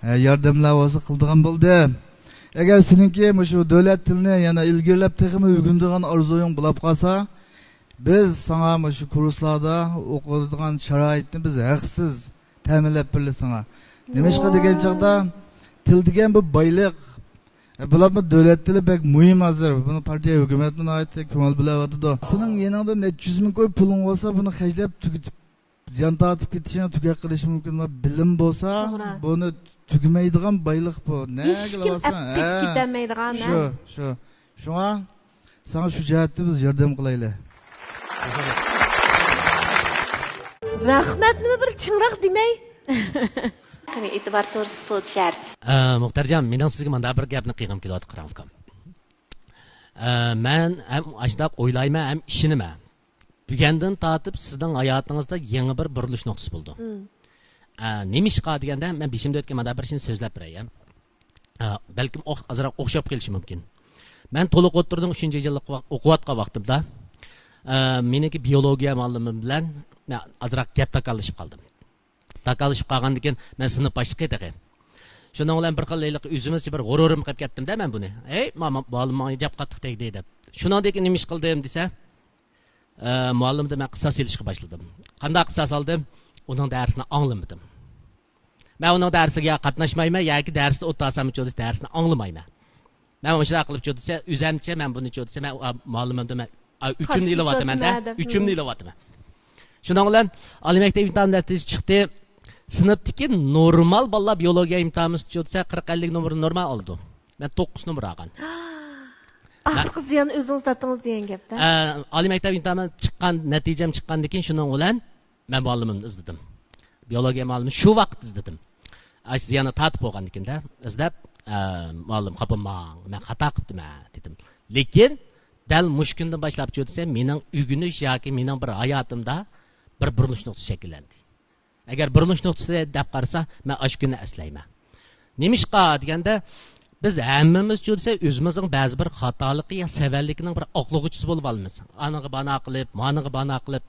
ئە، ياردەملەر بولسا قىلىدىغان بولدى. ئەگەر سېنىڭكى مۇشۇ دۆلەت تىلىنى يەنە ئىلگىرىلەپ تېخىمۇ ئۆگىنىدىغان ئارزۇيۇڭ بولاپ قالسا، بىز ساڭا مۇشۇ كۇرسلاردا ئوقۇيدىغان شارائىتنى بىز ھەقسىز تەمىنلەپ بېرىلى ساڭا. نېمىشقا دېگەن چاغدا، تىل دېگەن بۇ بايلىق. ئە، بولۇپمۇ دۆلەت تىلى بەك مۇھىم ھازىر. بۇنى پارتىيە، ھۆكۈمەتمۇ ناھايىتى كۆڭۈل بۆلۈۋاتىدۇ. سېنىڭ يېنىڭدا نەچچە يۈز مىڭ كوي پۇلۇڭ بولسا، بۇنى خەجلەپ تۈگىتىپ، زىيان تارتىپ كېتىشىڭ تۈگەپ قېلىشى مۇمكىن. بىلىم بولسا، توغرا، بۇنى تۈگىمەيدىغان بايلىق بۇ. نەگىلا بارساڭ، ھېچكىم ئەپ كېتىپ ھە، كېتەلمەيدىغان، ھە؟ شۇ، شۇ. شۇڭا ساڭا شۇ جەھەتتە بىز ياردەم قىلايلى. رەھمەتنىمۇ بىر چىڭراق دېمەي. قېنى، ئېتىبار تورۇسى سودا شەھەر. ئە، مۇختەرجان، مېنىڭ سىزگە مۇنداق بىر گەپنى قىلغۇم كېلىۋاتىدۇ، قاراڭ ئۇكام. ئە، مەن ھەم ئاشۇنداق ئويلايمەن، ھەم ئىشىنىمەن. بۈگۈندىن تارتىپ سىزنىڭ ھاياتىڭىزدا يېڭى بىر بۇرۇلۇش نۇقتىسى بولىدۇ. مم. ئە، نېمىشقا دېگەندە، مەن بېشىمدا ئۆتكەن مۇنداق بىر ئىشنى سۆزلەپ بېرەي. ئە، بەلكىم ئوخ-، ئازراق ئوخشاپ قېلىشى مۇمكىن. مەن تولۇق ئوتتۇرىنىڭ ئۈچىنچى يىللىق ۋاق-، ئوقۇۋاتقان ۋاقتىمدا، ئە، مېنىڭكى بىيولوگىيە مۇئەللىمىم بىلەن مەن ئازراق گەپ تاكاللىشىپ قالدىم. تاكاللىشىپ قالغاندىن كېيىن مەن سىنىپ باشلىقى تېخى. شۇنىڭ بىلەن بىر خىل ھېلىقى ئۆزىمىزچە بىر غۇرۇرۇمغا قېلىپ كەتتىم-دە مەن بۇنى. ھەي، ما-، ما-، مۇئەللىم ماڭا جاپ قاتتىق تەگدى دەپ. شۇنىڭدىن كېيىن نېمە ئىش قىلدىم دېسە، ئە، مۇئەللىمدىن مەن قىساس ئېلىشقا باشلىدىم. قانداق قىساس ئالدىم؟ ئۇنىڭ دەرسىنى ئاڭلىمىدىم. مەن ئۇنىڭ دەرسىگە يا قاتناشمايمەن، ياكى دەرستە ئولتۇرسامچۇ دېسە دەرسنى ئاڭلىمايمەن. مەن مۇشۇنداق قىلىپ چۇ دېسە، ئۆزەمچە مەن بۇنى چۇ دېسە، مەن ئۇ، ئا، مۇئەللىمىمدىن مەن، ئا، ئۆچۈمنى قارشى ئېلىۋاتىمەن-دە، چۈشۈۋاتىمەن دەپ. ئۆچۈمنى ئېلىۋاتىمەن. شۇنىڭ بىلەن ئالىي مەكتەپ ئىمتىھان نەتىجىسى چىقتى. سىنىپتىكى نورمال بالىلار بىيولوگىيە ئىمتىھانىمىزدا چۇ دېسە، قىرىق ئەللىك نومۇرنى نورمال ئالىدۇ. مەن توققۇز نومۇر ئالغان. ئاخىرقى زىياننى ئۆزىڭىز تارتتىڭىز دېگەن گەپ-دە. ئە، ئالىي مەكتەپ ئىمتىھانى چىققان، نەتىجەم چىققاندىن كېيىن شۇنىڭ بىلەن مەن مۇئەللىمىمنى ئىزدىدىم. بىيولوگىيە مۇئەللىمىنى شۇ ۋاقىت ئىزدىدىم. ئاشۇ زىياننى تارتىپ بولغاندىن كېيىن-دە، ئىزدەپ، ئە، مۇئەللىم، خاپا بولماڭ، مەن خاتا قىپتىمەن، دېدىم. لېكىن دەل مۇشۇ كۈندىن باشلاپ چۇ دېسە، مېنىڭ ئۆگىنىش ياكى مېنىڭ بىر ھاياتىمدا بىر بۇرۇلۇش نۇقتىسى شەكىللەندى. ئەگەر بۇرۇلۇش نۇقتىسى دەپ قارىسا، مەن ئاشۇ كۈننى ئەسلەيمەن. نېمىشقا دېگەندە، بىز ھەممىمىز چۇ دېسە، ئۆزىمىزنىڭ بەزى بىر خاتالىقى يا سەۋەنلىكىنىڭ بىر ئاقلىغۇچىسى بولۇپ ئالىمىز. ئانىغا بانا قىلىپ، مانىغا بانا قىلىپ.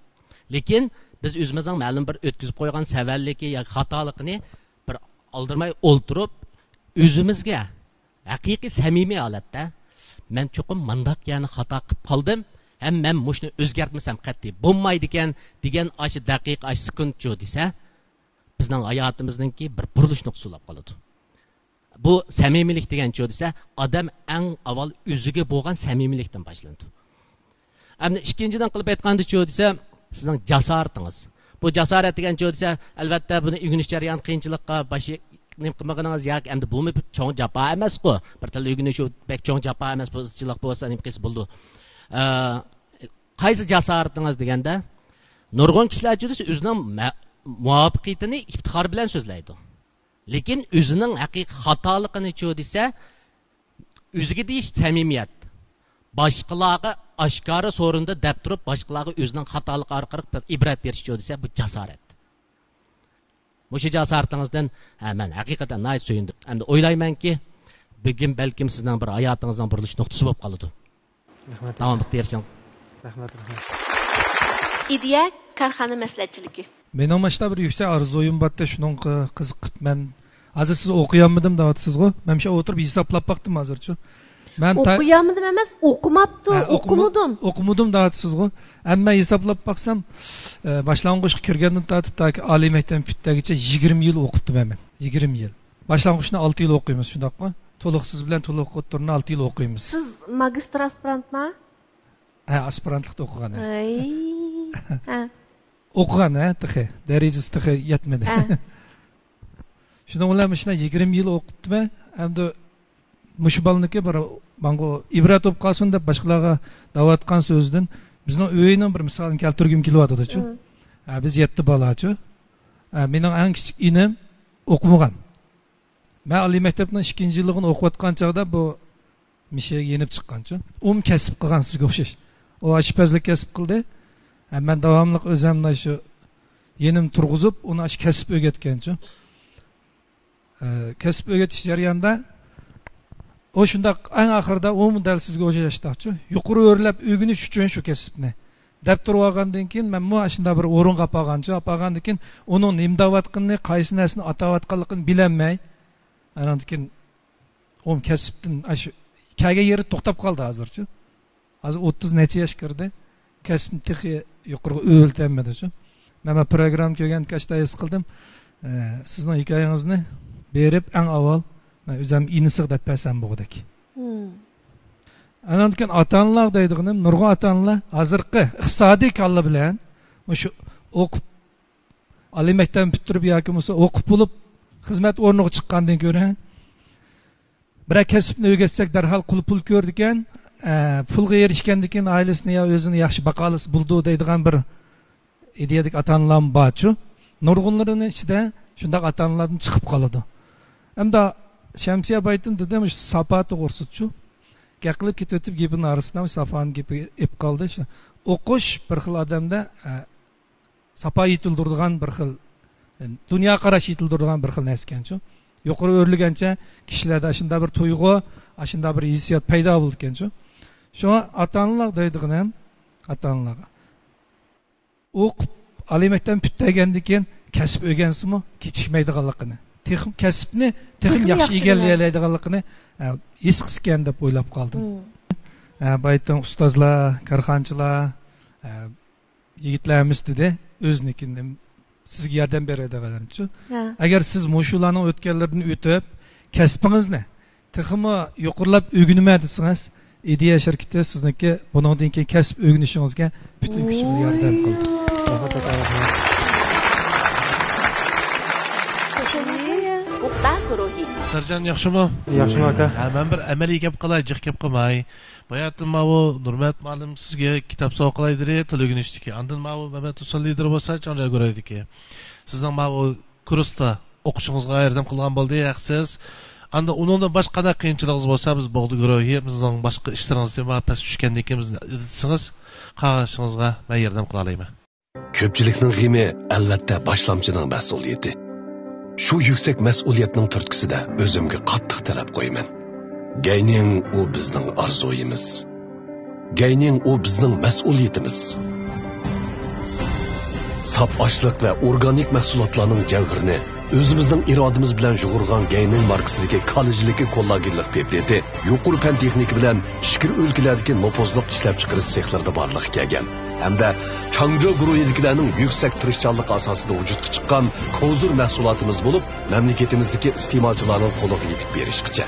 لېكىن بىز ئۆزىمىزنىڭ مەلۇم بىر ئۆتكۈزۈپ قويغان سەۋەنلىكى ياكى خاتالىقىنى بىر ئالدىرىماي ئولتۇرۇپ، ئۆزىمىزگە ھەقىقىي سەمىمىي ھالەتتە، مەن چوقۇم مانداق يەرنى خاتا قىلىپ قالدىم ھەم مەن مۇشۇنى ئۆزگەرتمىسەم قەتئىي بولمايدىكەن، دېگەن ئاشۇ دەقىقە، ئاشۇ سېكۇنت چۇ دېسە، بىزنىڭ ھاياتىمىزنىڭكى بىر بۇرۇلۇش نۇقتىسى بولۇپ قالىدۇ. بۇ سەمىمىيلىك دېگەن چۇ دېسە، ئادەم ئەڭ ئاۋۋال ئۆزىگە بولغان سەمىمىيلىكتىن باشلىنىدۇ. ئەمدى ئىككىنچىدىن قىلىپ ئېيتقاندا چۇ دېسە، سىزنىڭ جاسارىتىڭىز. بۇ جاسارەت دېگەن چۇ دېسە، ئەلۋەتتە، بۇنى ئۆگىنىش جەريانى قىيىنچىلىققا باش نېمە قىلمىغىنىڭىز ياكى ئەمدى بۇمۇ بىر چوڭ جاپا ئەمەسقۇ. بىر تىلنى ئۆگىنىش ئۇ بەك چوڭ جاپا ئەمەس، بۇ ئىزچىللىق بولسا نېمە قىلسا بولىدۇ. ئە، قايسى جاسارىتىڭىز دېگەندە، نۇرغۇن كىشىلەر چۇ دېسە، ئۆزىنىڭ مە-، مۇۋەپپەقىيىتىنى ئىپتىخار بىلەن سۆزلەيدۇ. لېكىن ئۆزىنىڭ ھەقىقىي خاتالىقىنى چۇ دېسە، ئۆزىگە دېيىش سەمىمىيەت. باشقىلارغا ئاشكارا سورۇندا دەپ تۇرۇپ، باشقىلارغا ئۆزىنىڭ خاتالىقى ئارقىلىق بىر ئىبرەت بېرىش چۇ دېسە، بۇ جاسارەت. مۇشۇ جاسارىتىڭىزدىن، ھە، مەن ھەقىقەتەن ناھايىتى سۆيۈندۈم. ئەمدى ئويلايمەنكى، بۈگۈن بەلكىم سىزنىڭ بىر ھاياتىڭىزنىڭ بۇرۇلۇش نۇقتىسى بولۇپ قالىدۇ. رەھمەت. داۋاملىق تىرىشىڭ. رەھمەت، رەھمەت. ئىدىيە كارخانا مەسلىھەتچىلىكى. مېنىڭ مۇشۇنداق بىر يۈكسەك ئارزۇيۇم بارتى، شۇنىڭغا قىزىقىپ مەن ھازىر سىز ئوقۇيالمىدىم دەۋاتىسىزغۇ؟ مەن مۇشۇ ئوتۇرۇپ ھېسابلاپ باقتىم ھازىرچۇ. مەن تا-، ئوقۇيالمىدىم ئەمەس، ئوقۇماپتۇ، ھە، ئوقۇمۇ-، ئوقۇمىدىم. ئوقۇمىدىم دەۋاتىسىزغۇ. ئەمما ھېسابلاپ باقسام، ئە، باشلانغۇچقا كىرگەندىن تارتىپ تاكى ئالىي مەكتەپ پۈتتەرگىچە يىگىرمە يىل ئوقۇپتىمەن مەن. يىگىرمە يىل. باشلانغۇچنى ئالتە يىل ئوقۇيمىز، شۇنداقمۇ؟ تولۇقسىز بىلەن تولۇق ئوتتۇرىنى ئالتە يىل ئوقۇيمىز. سىز ماگىستر ئاسپىرانتما؟ ھە، ئاسپىرانتلىقتا ئوقۇغان، ھە. ئەي. ھە. ئوقۇغان، ھە، تېخى. دەرىجىسى تېخى يەتمىدى. ھە. شۇنىڭ بىلەن مۇشۇنداق يىگىرمە يىل ئوقۇپتىمەن. ئەمدى مۇشۇ بالىنىڭكى بىر ماڭا ئىبرەت بولۇپ قالسۇن دەپ باشقىلارغا دەۋاتقان سۆزىدىن بىزنىڭ ئۆينىڭ بىر مىسالىنى كەلتۈرگۈم كېلىۋاتىدۇچۇ. مم. ھە، بىز يەتتە بالاچۇ. ھە، مېنىڭ ئەڭ كىچىك ئىنىم ئوقۇمىغان. مەن ئالىي مەكتەپنىڭ ئىككىنچى يىللىقىنى ئوقۇۋاتقان چاغدا بۇ مىشە يېنىپ چىققانچۇ. ئۇمۇ كەسىپ قىلغان سىزگە ئوخشاش. ئۇ ئاشپەزلىك كەسىپ قىلدى. ھە، مەن داۋاملىق ئۆزۈمنى شۇ يېنىم تۇرغۇزۇپ، ئۇنى ئاشۇ كەسىپ ئۆگەتكەنچۇ. ئە، كەسىپ ئۆگىتىش جەريانىدا ئۇ شۇنداق، ئەڭ ئاخىرىدا ئۇمۇ دەل سىزگە ئوخشاشتاقچۇ. يۇقىرى ئۆرلەپ ئۆگىنىش ئۈچۈن شۇ كەسىپنى دەپ تۇرۇۋالغاندىن كېيىن، مەنمۇ ئاشۇنداق بىر ئورۇنغا ئاپارغانچۇ، ئاپارغاندىن كېيىن ئۇنىڭ نېمە دەۋاتقىنىنى، قايسى نەرسىنى ئاتاۋاتقانلىقىنى بىلەلمەي، ئاناندىن كېيىن ئۇ كەسىپتىن ئاشۇ كەلگەن يېرى توختاپ قالدى ھازىرچۇ. ھازىر ئوتتۇز نەچچە ياش كىردى. كەسىپنى تېخى يۇقىرىغا ئۆرلىتەلمىدى شۇ. مەن، مەن پروگرامما كۆرگەندىكىن ئاشۇنداق ھېس قىلدىم. ئە، سىزنىڭ ھېكايىڭىزنى بېرىپ ئەڭ ئاۋۋال مەن ئۆزۈم ئىنىسىغا دەپ بەرسەم بولغۇدەك. مم. ئاناندىن كېيىن ئاتا-ئانىلار دەيدىغىنىم، نۇرغۇن ئاتا-ئانىلار ھازىرقى ئىقتىسادىي كاللا بىلەن مۇشۇ ئوقۇپ، ئالىي مەكتەپنى پۈتتۈرۈپ ياكى بولمىسا ئوقۇپ بولۇپ خىزمەت ئورنىغا چىققاندىن كۆرە، بىرەر كەسىپنى ئۆگەتسەك، دەرھال قۇل پۇل كۆرىدىكەن. ئە، پۇلغا ئېرىشكەندىن كېيىن ئائىلىسىنى يا ئۆزىنى ياخشى باقالىسا بولىدۇ دەيدىغان بىر ئىدىيەدىكى ئاتا-ئانىلارمۇ بارچۇ. نۇرغۇنلىرىنىڭ ئىچىدە شۇنداق ئاتا-ئانىلاردىن چىقىپ قالىدۇ. ئەمدى شەمسىيە ئاپايدىن دېدىم، شۇ ساپا توغرىسىدىچۇ. گەپ قىلىپ كېتىۋېتىپ، گېپىنىڭ ئارىسىدا ساپانىڭ گېپى ئېپ قالدى. شۇ ئوقۇش بىر خىل ئادەمدە، ئە، ساپا يېتىلدۈرىدىغان بىر خىل، دۇنيا قاراش يېتىلدۈرىدىغان بىر خىل نەرسىكەنچۇ. يۇقىرى ئۆرلىگەنچە كىشىلەردە ئاشۇنداق بىر تۇيغۇ، ئاشۇنداق بىر ھېسسىيات پەيدا بولىدىكەنچۇ. شۇڭا ئاتا-ئانىلار دەيدىغىنىم، ئاتا-ئانىلارغا ئوقۇپ، ئالىي مەكتەپنى پۈتتۈرگەندىن كېيىن كەسىپ ئۆگەنسىمۇ كېچىكمەيدىغانلىقىنى. تېخىم، كەسىپنى تېخىمۇ تېخىمۇ ياخشى ياخشى ئىگىلىيەلەيدىغانلىقىنى، ئە، ھېس قىلسىكەن دەپ ئويلاپ قالدىم. مم. ئە، بايىتىڭ ئۇستازلار، كارخانىچىلار، ئە، يىگىتلەر ھەممىسى دېدى، ئۆزىنىڭكىنى سىزگە ياردەم بېرىدىغانلارچۇ. ھە. ئەگەر سىز مۇشۇلارنىڭ ئۆتكەنلىرىدىن ئۆتۈپ، كەسپىڭىزنى تېخىمۇ يۇقىرىلاپ ئۆگىنىمەن دېسىڭىز، ئىدىيە شىركىتى سىزنىڭكى بۇنىڭدىن كېيىن كەسىپ ئۆگىنىشىڭىزگە پۈتۈن كۈچى بىلەن ياردەم قىلىدۇ. ئۇقتا گۇرۇھى. سەرجان ياخشىمۇ؟ ياخشىمۇ ئاكا؟ ھە، مەن بىر ئەمەلىي گەپ قىلاي، جىق گەپ قىلماي. باياتىن ماۋۇ نۇرمەت مۇئەللىم سىزگە كىتاب سوۋغا قىلاي دېدى، تىل ئۆگىنىشتىكى. ئاندىن ماۋۇ مەمەت ھۈسەن لىدىر بولسا، چاڭجيا گۇرۇھىدىكى. سىزنىڭ ماۋۇ كۇرستا ئوقۇشىڭىزغا ياردەم قىلغان بولدى، ھەقسىز. ئاندىن ئۇنىڭدىن باشقا قانداق قىيىنچىلىقىڭىز بولسا، بىز بوغدا گۇرۇھى، بىزنىڭ باشقا ئىشلىرىڭىزدىن ۋە پەس چۈشكەندىن كېيىن بىزنى ئىزدىسىڭىز، قالغان ئىشىڭىزغا مەن ياردەم قىلالايمەن. كۆپچىلىكنىڭ غېمى، ئەلۋەتتە، باشلامچىنىڭ مەسئۇلىيىتى. شۇ يۈكسەك مەسئۇلىيەتنىڭ تۈرتكىسىدە ئۆزۈمگە قاتتىق تەلەپ قويىمەن. گەينىڭ ئۇ بىزنىڭ ئارزۇيىمىز. گەينىڭ ئۇ بىزنىڭ مەسئۇلىيىتىمىز. ساپ ئاشلىق ۋە ئورگانىك مەھسۇلاتلارنىڭ جەۋھىرىنى ئۆزىمىزنىڭ ئىرادىمىز بىلەن يۇغۇرغان گەينىڭ ماركىسىدىكى كالا يىلىكى كوللاگېنلىق پېپتىدى يۇقىرى پەن تېخنىكا بىلەن ئىچكىرى ئۆلكىلەردىكى نوپۇزلۇق ئىشلەپچىقىرىش سېخلىرىدا بارلىققا كەلگەن ھەمدە چاڭجو گۇرۇھىدىكىلەرنىڭ يۈكسەك تىرىشچانلىقى ئاساسىدا ۋۇجۇدقا چىققان كوزۇر مەھسۇلاتىمىز بولۇپ، مەملىكىتىمىزدىكى ئىستېمالچىلارنىڭ قولىغا يېتىپ بېرىشكىچە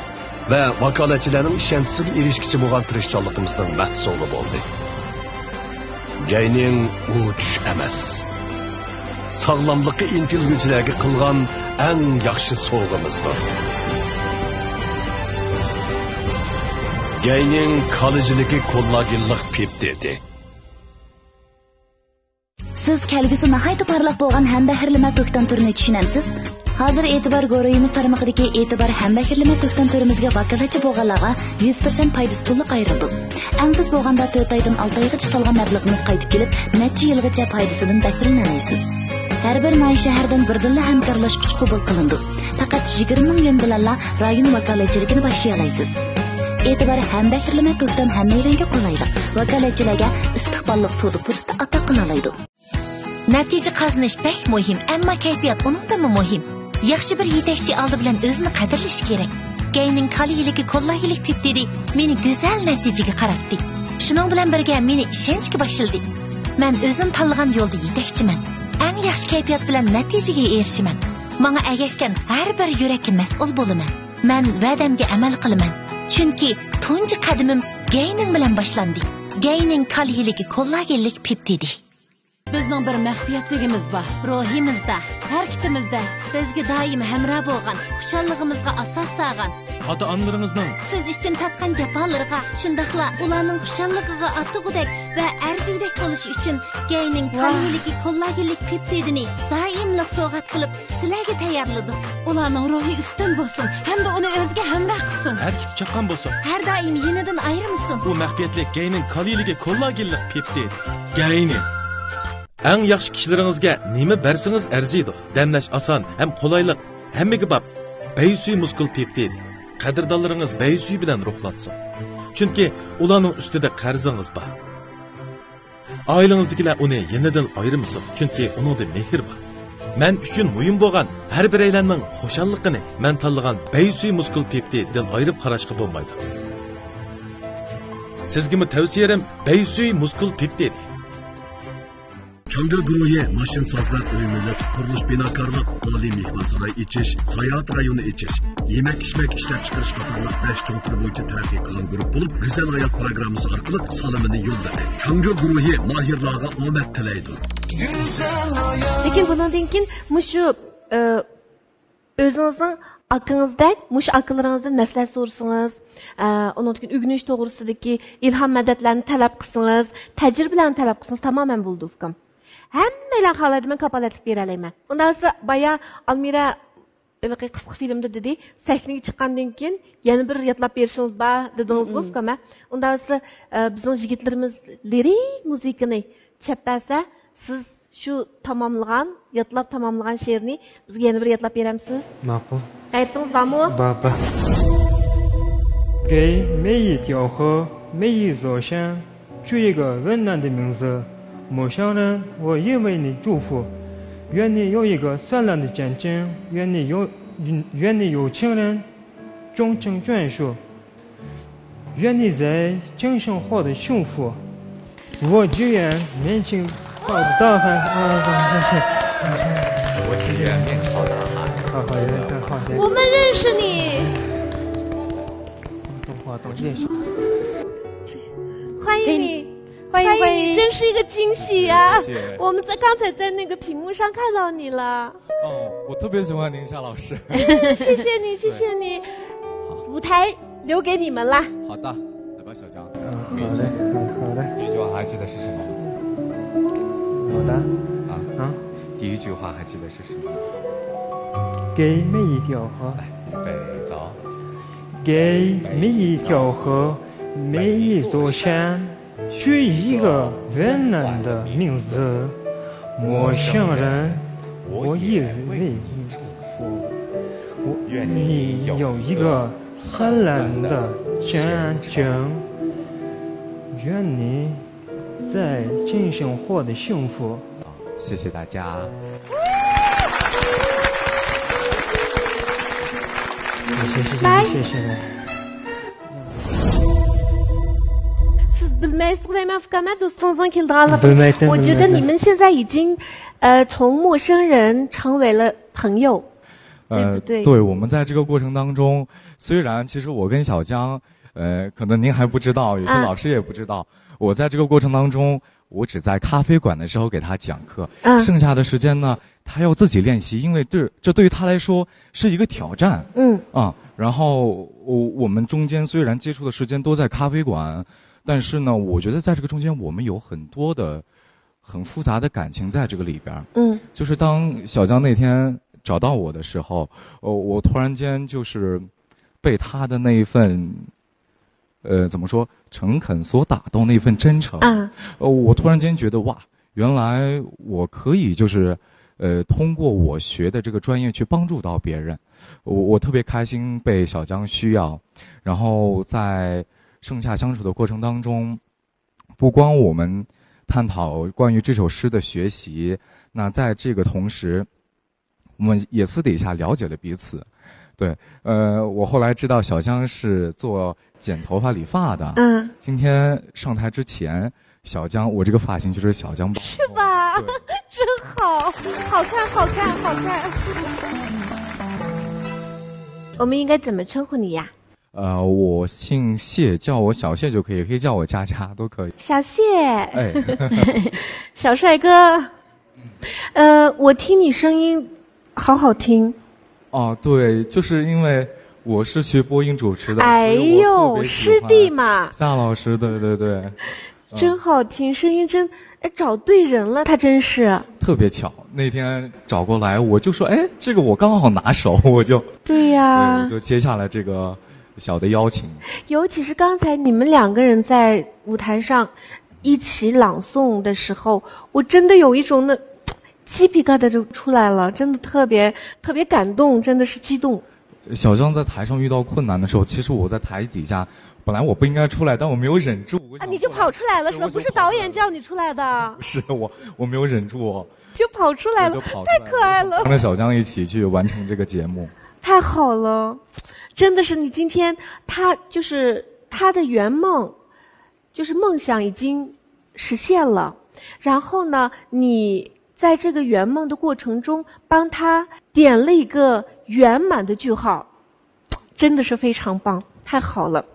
ۋە ۋاكالەتچىلەرنىڭ ئىشەنچىسىگە ئېرىشكىچە بولغان تىرىشچانلىقىمىزنىڭ مەھسۇلى بولدى. گەينىڭ ئۇ چۈش ئەمەس. ساغلاملىققا ئىنتىلگۈچىلەرگە قىلغان ئەڭ ياخشى سوۋغىمىزدۇر. گەينىڭ كالا يىلىكى كوللاگېنلىق پېپتىدى. سىز كەلگۈسى ناھايىتى پارلاق بولغان ھەمبەھىرلىمە تۈكتان تۈرىنى چۈشىنەمسىز؟ ھازىر ئېتىبار گۇرۇھىمىز تارمىقىدىكى ئېتىبار ھەمبەھىرلىمە تۈكتان تۈرىمىزگە ۋاكالەتچى بولغانلارغا يۈز پىرسەنت پايدىسى تولۇق ئايرىلىدۇ. ئەڭ تېز بولغاندا تۆت ئايدىن ئالتە ئايغىچە سالغان مەبلىغىمىز قايتىپ كېلىپ، نەچچە يىلغىچە پايدىسىدىن بەھرىلىنەلەيسىز. ھەر بىر ناھىيە شەھەردىن بىردىنلا ھەمكارلاشقۇچ قوبۇل قىلىنىدۇ. پەقەت يىگىرمە مىڭ يۈەن بىلەنلا رايون ۋاكالەتچىلىكىنى باشلىيالايسىز. ئېتىبار ھەمبەھىرلىمە تۈكتان ھەممەيلەنگە قولايلىق، ۋاكالەتچىلەرگە ئىستىقباللىق سودا پۇرسىتى ئاتا قىلالايدۇ. نەتىجە قازىنىش بەك مۇھىم، ئەمما كەيپىيات ئۇنىڭدىنمۇ مۇھىم. ياخشى بىر يېتەكچى ئالدى بىلەن ئۆزىنى قەدىرلىشى كېرەك. گەينىڭ كالا يىلىكى كوللاگېنلىك پېپتىدى مېنى گۈزەل نەتىجىگە قارايتتى. شۇنىڭ بىلەن بىرگە مېنى ئىشەنچكە باشلىدى. مەن ئۆزۈم تاللىغان يولدا يېتەكچىمەن. ئەڭ ياخشى كەيپىيات بىلەن نەتىجىگە ئېرىشىمەن. ماڭا ئەگەشكەن ھەر بىر يۈرەككە مەسئۇل بولىمەن. مەن ۋەدەمگە ئەمەل قىلىمەن. چۈنكى تۇنجى قەدىمىم گەينىڭ بىلەن باشلاندى. گەينىڭ كالا يىلىكى كوللاگېنلىك پېپتىدى. بىزنىڭ بىر مەخپىيەتلىكىمىز بار. روھىمىزدا، ھەرىكىتىمىزدە بىزگە دائىم ھەمراھ بولغان، خۇشاللىقىمىزغا ئاساس سالغان، ئاتا-ئانىلىرىڭىزنىڭ سىز ئۈچۈن تارتقان جاپالىرىغا، شۇنداقلا ئۇلارنىڭ خۇشاللىقىغا ئاتىغۇدەك ۋە ئەرزىگۈدەك بولۇشى ئۈچۈن گەينىڭ ۋاھ. كالىيىلىكى كوللاگېنلىك پېپتىدىنى دائىملىق سوۋغات قىلىپ سىلەرگە تەييارلىدۇق. ئۇلارنىڭ روھى ئۈستۈن بولسۇن ھەمدە ئۇنى ئۆزىگە ھەمراھ قىلسۇن. ھەرىكىتى چاققان بولسا، ھەر دائىم يېنىدىن ئايرىمىسۇن. ئۇ مەخپىيەتلىك گەينىڭ كالىيىلىكى كوللاگېنلىق پېپتىد. گەينىڭ. ئەڭ ياخشى كىشىلىرىڭىزگە نېمە بەرسىڭىز ئەرزىيدۇ. دەملەش ئاسان ھەم قولايلىق، ھەممىگە باب. بەيسۈي مۇسكۇل پېپتىد. قەدىردانلىرىڭىز بەيسۈي بىلەن روھلانسۇن. چۈنكى ئۇلارنىڭ ئۈستىدە قەرزىڭىز بار. ئائىلىڭىزدىكىلەر ئۇنى يېنىدىن ئايرىمىسۇن، چۈنكى ئۇنىڭدا مېھىر بار. مەن ئۈچۈن مۇھىم بولغان ھەر بىرەيلەننىڭ خۇشاللىقىنى مەن تاللىغان بەيسۈي مۇسكۇل پېپتىدىن ئايرىپ قاراشقا بولمايدۇ. سىزگىمۇ تەۋسىيەم بەيسۈي مۇسكۇل پېپتىدى. چاڭجا گۇرۇھى ماشىنا سازلاش، ئۆي مۈلۈك، قۇرۇلۇش بىناكارلىق، ئالىي مېھمانساراي ئېچىش، ساياھەت رايونى ئېچىش، يېمەك-ئىچمەك ئىشلەپچىقىرىش قاتارلىق بەش چوڭ تۈر بويىچە تەرەققىي قىلغان گۇرۇپ بولۇپ، گۈزەل ھايات پىروگراممىسى ئارقىلىق سالىمىنى يوللىدى. چاڭجا گۇرۇھى ماھىرلارغا ئومەك تىلەيدۇ. لېكىن بۇنىڭدىن كېيىن مۇشۇ، ئى، ئۆزىڭىزنىڭ ئاكىڭىزدەك مۇشۇ ئاكىلىرىڭىزدىن مەسلىھەت سورىسىڭىز، ئە، ئۇنىڭدىن كېيىن ئۆگىنىش توغرىسىدىكى ئىلھام مەدەتلەرنى تەلەپ قىلسىڭىز، تەجرىبىلەرنى تەلەپ قىلسىڭىز تامامەن بولىدۇ، ئۇكام. ھەممەيلەن خالايدۇ، مەن كاپالەتلىك بېرەلەيمەن. ئۇنداق بولسا بايا ئالمىرە ھېلىقى قىسقا فىلىمدا دېدى، سەھنىگە چىققاندىن كېيىن يەنە بىر ياتلاپ بېرىشىڭىز بار دېدىڭىزغۇ، مم. ئۇكام، ھە؟ ئۇنداق بولسا، ئە، بىزنىڭ يىگىتلىرىمىز لىرىك مۇزىكىنى چەپ بەرسە، سىز شۇ تاماملىغان، ياتلاپ تاماملىغان شېئىرنى بىزگە يەنە بىر ياتلاپ بېرەمسىز؟ ماقۇل. غەيرىتىڭىز بارمۇ؟ بار، بار. 给每一条河，每一座山，取一个温暖的名字。陌生人，我也为你祝福。愿你有一个灿烂的前程，愿你有愿你有情人终成眷属，愿你在精神获得幸福。我只愿年轻到大海。啊，谢谢。我只愿面朝大海。好好，有点赞，好，谢谢。我们认识你，懂话懂认识。欢迎你，欢迎欢迎你，真是一个惊喜呀、谢谢我们在刚才在那个屏幕上看到你了，哦，我特别喜欢宁夏老师。谢谢你，谢谢你，舞台留给你们啦。好的，来吧，小江。嗯，好嘞，嗯，好嘞。第一句话还记得是什么？好的。啊，啊，第一句话还记得是什么？给每一条河，预备走。给每一条河，每一座山，取一个温暖的名字。陌生人，我也为你祝福。我愿你有一个灿烂的前程。愿你在今生获得幸福。谢谢大家。谢谢谢来谢谢谢。 Siz bilmaysiz, bilmayman, ukaman, do'stingizdan kelganligini. Bilmayman, 我觉得你们现在已经，呃，从陌生人成为了朋友，对呃，不对？对，我们在这个过程当中，虽然其实我跟小江，呃，可能您还不知道，有些啊老师也不知道，我在这个过程当中，我只在咖啡馆的时候给他讲课，嗯剩下的时间呢，他要自己练习，因为这这对于他来说是一个挑战。嗯啊，然后我我们中间虽然接触的时间都在咖啡馆，但是呢，我觉得在这个中间我们有很多的很复杂的感情在这个里边儿。嗯就是当小江那天找到我的时候，呃，我突然间就是被他的那一份，呃，怎么说，诚恳所打动，那份真诚。啊呃，我突然间觉得哇，原来我可以就是，呃，通过我学的这个专业去帮助到别人。我我特别开心被小江需要，然后在剩下相处的过程当中，不光我们探讨关于这首诗的学习，那在这个同时，我们也私底下了解了彼此。对，呃，我后来知道小江是做剪头发理发的。嗯，今天上台之前，小江，我这个发型就是小江帮我是吧？对真好，好看，好看，好看。我们应该怎么称呼你呀？呃，我姓谢，叫我小谢就可以，可以叫我佳佳，都可以。小谢，哎，小帅哥，呃，我听你声音好好听。哦，对，就是因为我是学播音主持的，哎所以我特呦，别喜欢师弟嘛，夏老师，对对对，嗯真好听，声音真，哎，找对人了，他真是。特别巧，那天找过来，我就说，哎，这个我刚好拿手，我就，对呀、对，我就接下来这个小的邀请。尤其是刚才你们两个人在舞台上一起朗诵的时候，我真的有一种那鸡皮疙瘩就出来了，真的特别特别感动，真的是激动。小江在台上遇到困难的时候，其实我在台底下，本来我不应该出来，但我没有忍住，我啊，想你就跑出来了是吧？对我想不是导演叫你出来的不，是我，我没有忍住，就跑出来了，我就跑出来太可爱了。跟着小江一起去完成这个节目。太好了，真的是你今天他就是他的圆梦，就是梦想已经实现了。然后呢，你在这个圆梦的过程中，帮他点了一个圆满的句号，真的是非常棒，太好了。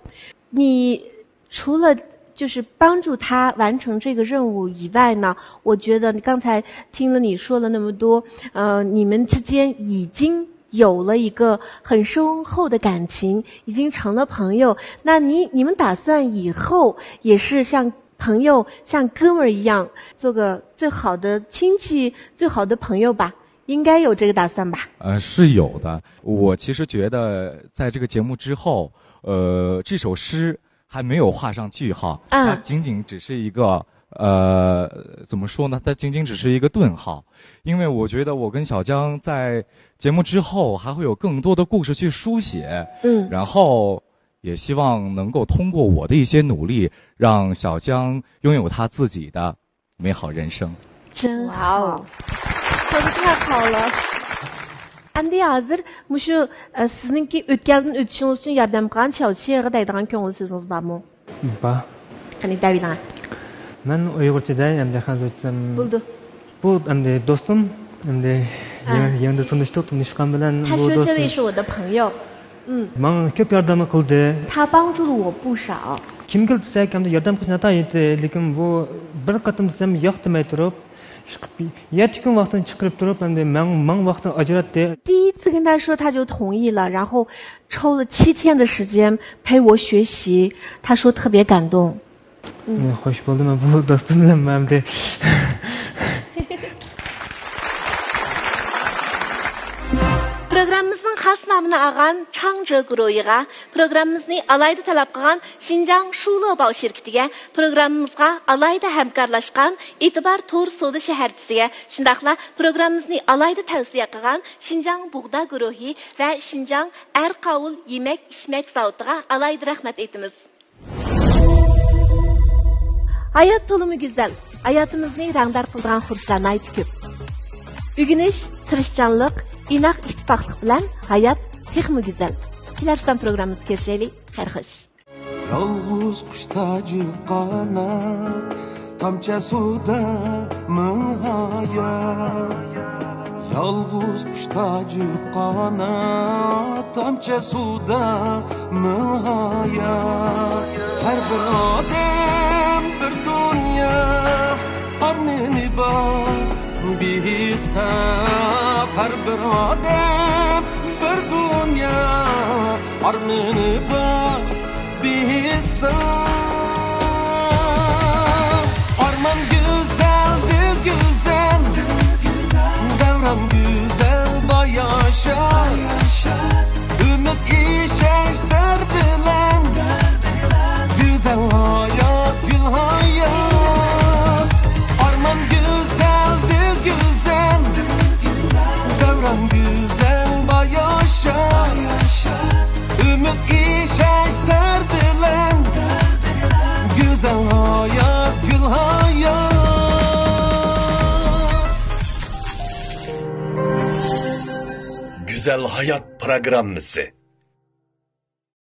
你除了就是帮助他完成这个任务以外呢，我觉得你刚才听了你说了那么多，呃，你们之间已经有了一个很深厚的感情，已经成了朋友。那你你们打算以后也是像朋友、像哥们儿一样，做个最好的亲戚、最好的朋友吧？应该有这个打算吧？呃，是有的。我其实觉得，在这个节目之后，呃，这首诗还没有画上句号，嗯它仅仅只是一个，呃，怎么说呢？它仅仅只是一个顿号，因为我觉得我跟小江在节目之后还会有更多的故事去书写，嗯，然后也希望能够通过我的一些努力，让小江拥有他自己的美好人生。真好，说的太好了。ئەمدى ھازىر مۇشۇ، ئە، سىزنىڭكى ئۆتكەلدىن ئۆتۈشىڭىز ئۈچۈن ياردەم قىلغان چاۋشيېغا دەيدىغان كۆڭۈل سۆزىڭىز بارمۇ؟ بار. قېنى، دەۋېلىڭە. مەن ئۇيغۇرچە دەي، ئەمدى خەنزۇچە دېسەم. بولدى. بۇ ئەمدى دوستۇم، ئەمدى ھە. يېڭى، يېڭىدىن تونۇشتۇق، تونۇشقان بىلەن بۇ دوستۇم. 他说这位是我的朋友。嗯。 ماڭا كۆپ ياردەمنى قىلدى. 他帮助了我不少。 كىمگە دېسەك، ئەمدى ياردەم قىلىش ناتايىنتى، لېكىن بۇ بىر قېتىم دېسەم ياق دېمەي تۇرۇپ، چىقىپ، يەتتە كۈن ۋاقتىنى چىقىرىپ تۇرۇپ، ئەمدى ماڭ-، ماڭا ۋاقتىنى ئاجراتتى. 第一次跟他说，他就同意了，然后抽了七天的时间陪我学习，他说特别感动。 ئى، خوش بولدۇم مەن بۇ دوستۇم بىلەن ئەمدى. پروگراممىمىزنىڭ خاس نامىنى ئالغان چاڭجې گۇرۇھىغا پروگراممىمىزنى ئالاھىدە تەلەپ قىلغان شىنجاڭ شۇلو باۋ شىركىتىگە، پروگراممىمىزغا ئالاھىدە ھەمكارلاشقان ئېتىبار تور سودا شەھەرچىسىگە، شۇنداقلا پروگراممىمىزنى ئالاھىدە تەۋسىيە قىلغان شىنجاڭ بۇغدا گۇرۇھى ۋە شىنجاڭ ئەرقاۋۇل يېمەك ئىچمەك زاۋۇتىغا ئالاھىدە رەھمەت ئېيتىمىز. ھايات تولىمۇ گۈزەل. ھاياتىمىزنى رەڭدار قىلىدىغان خۇرۇچلار ناھايىتى كۆپ. ئۆگىنىش، تىرىشچانلىق، ئىناق ئىتتىپاقلىق بىلەن ھايات تېخىمۇ گۈزەل. كېلەر سان پروگراممىمىزدا كۆرۈشەيلى. خەير خوش. يالغۇز قۇش تاجى قانات، تامچە سۇدا مىڭ ھايات. يالغۇز قۇش تاجى قانات، تامچە سۇدا مىڭ ھايات. ھەر بىر ئادەم بىر دۇنيا، ئارمىنى بار بىھېساب. ھەر بىر ئادەم بىر دۇنيا، ئارمىنى بار بىھېساب. ئارمان گۈزەل، دىل گۈزەل، دەۋران گۈزەل، باياشات. ئۈمىد، ئىشەنچ، دەرد بىلەن گۈزەل ھايات، گۈل ھايات. ئارمان گۈزەل، دىل گۈزەل، دەۋران گۈزەل، باياشات. ئۈمىد، ئىشەنچ، دەرد بىلەن گۈزەل ھايات، گۈل ھايات. گۈزەل ھايات پروگراممىسى.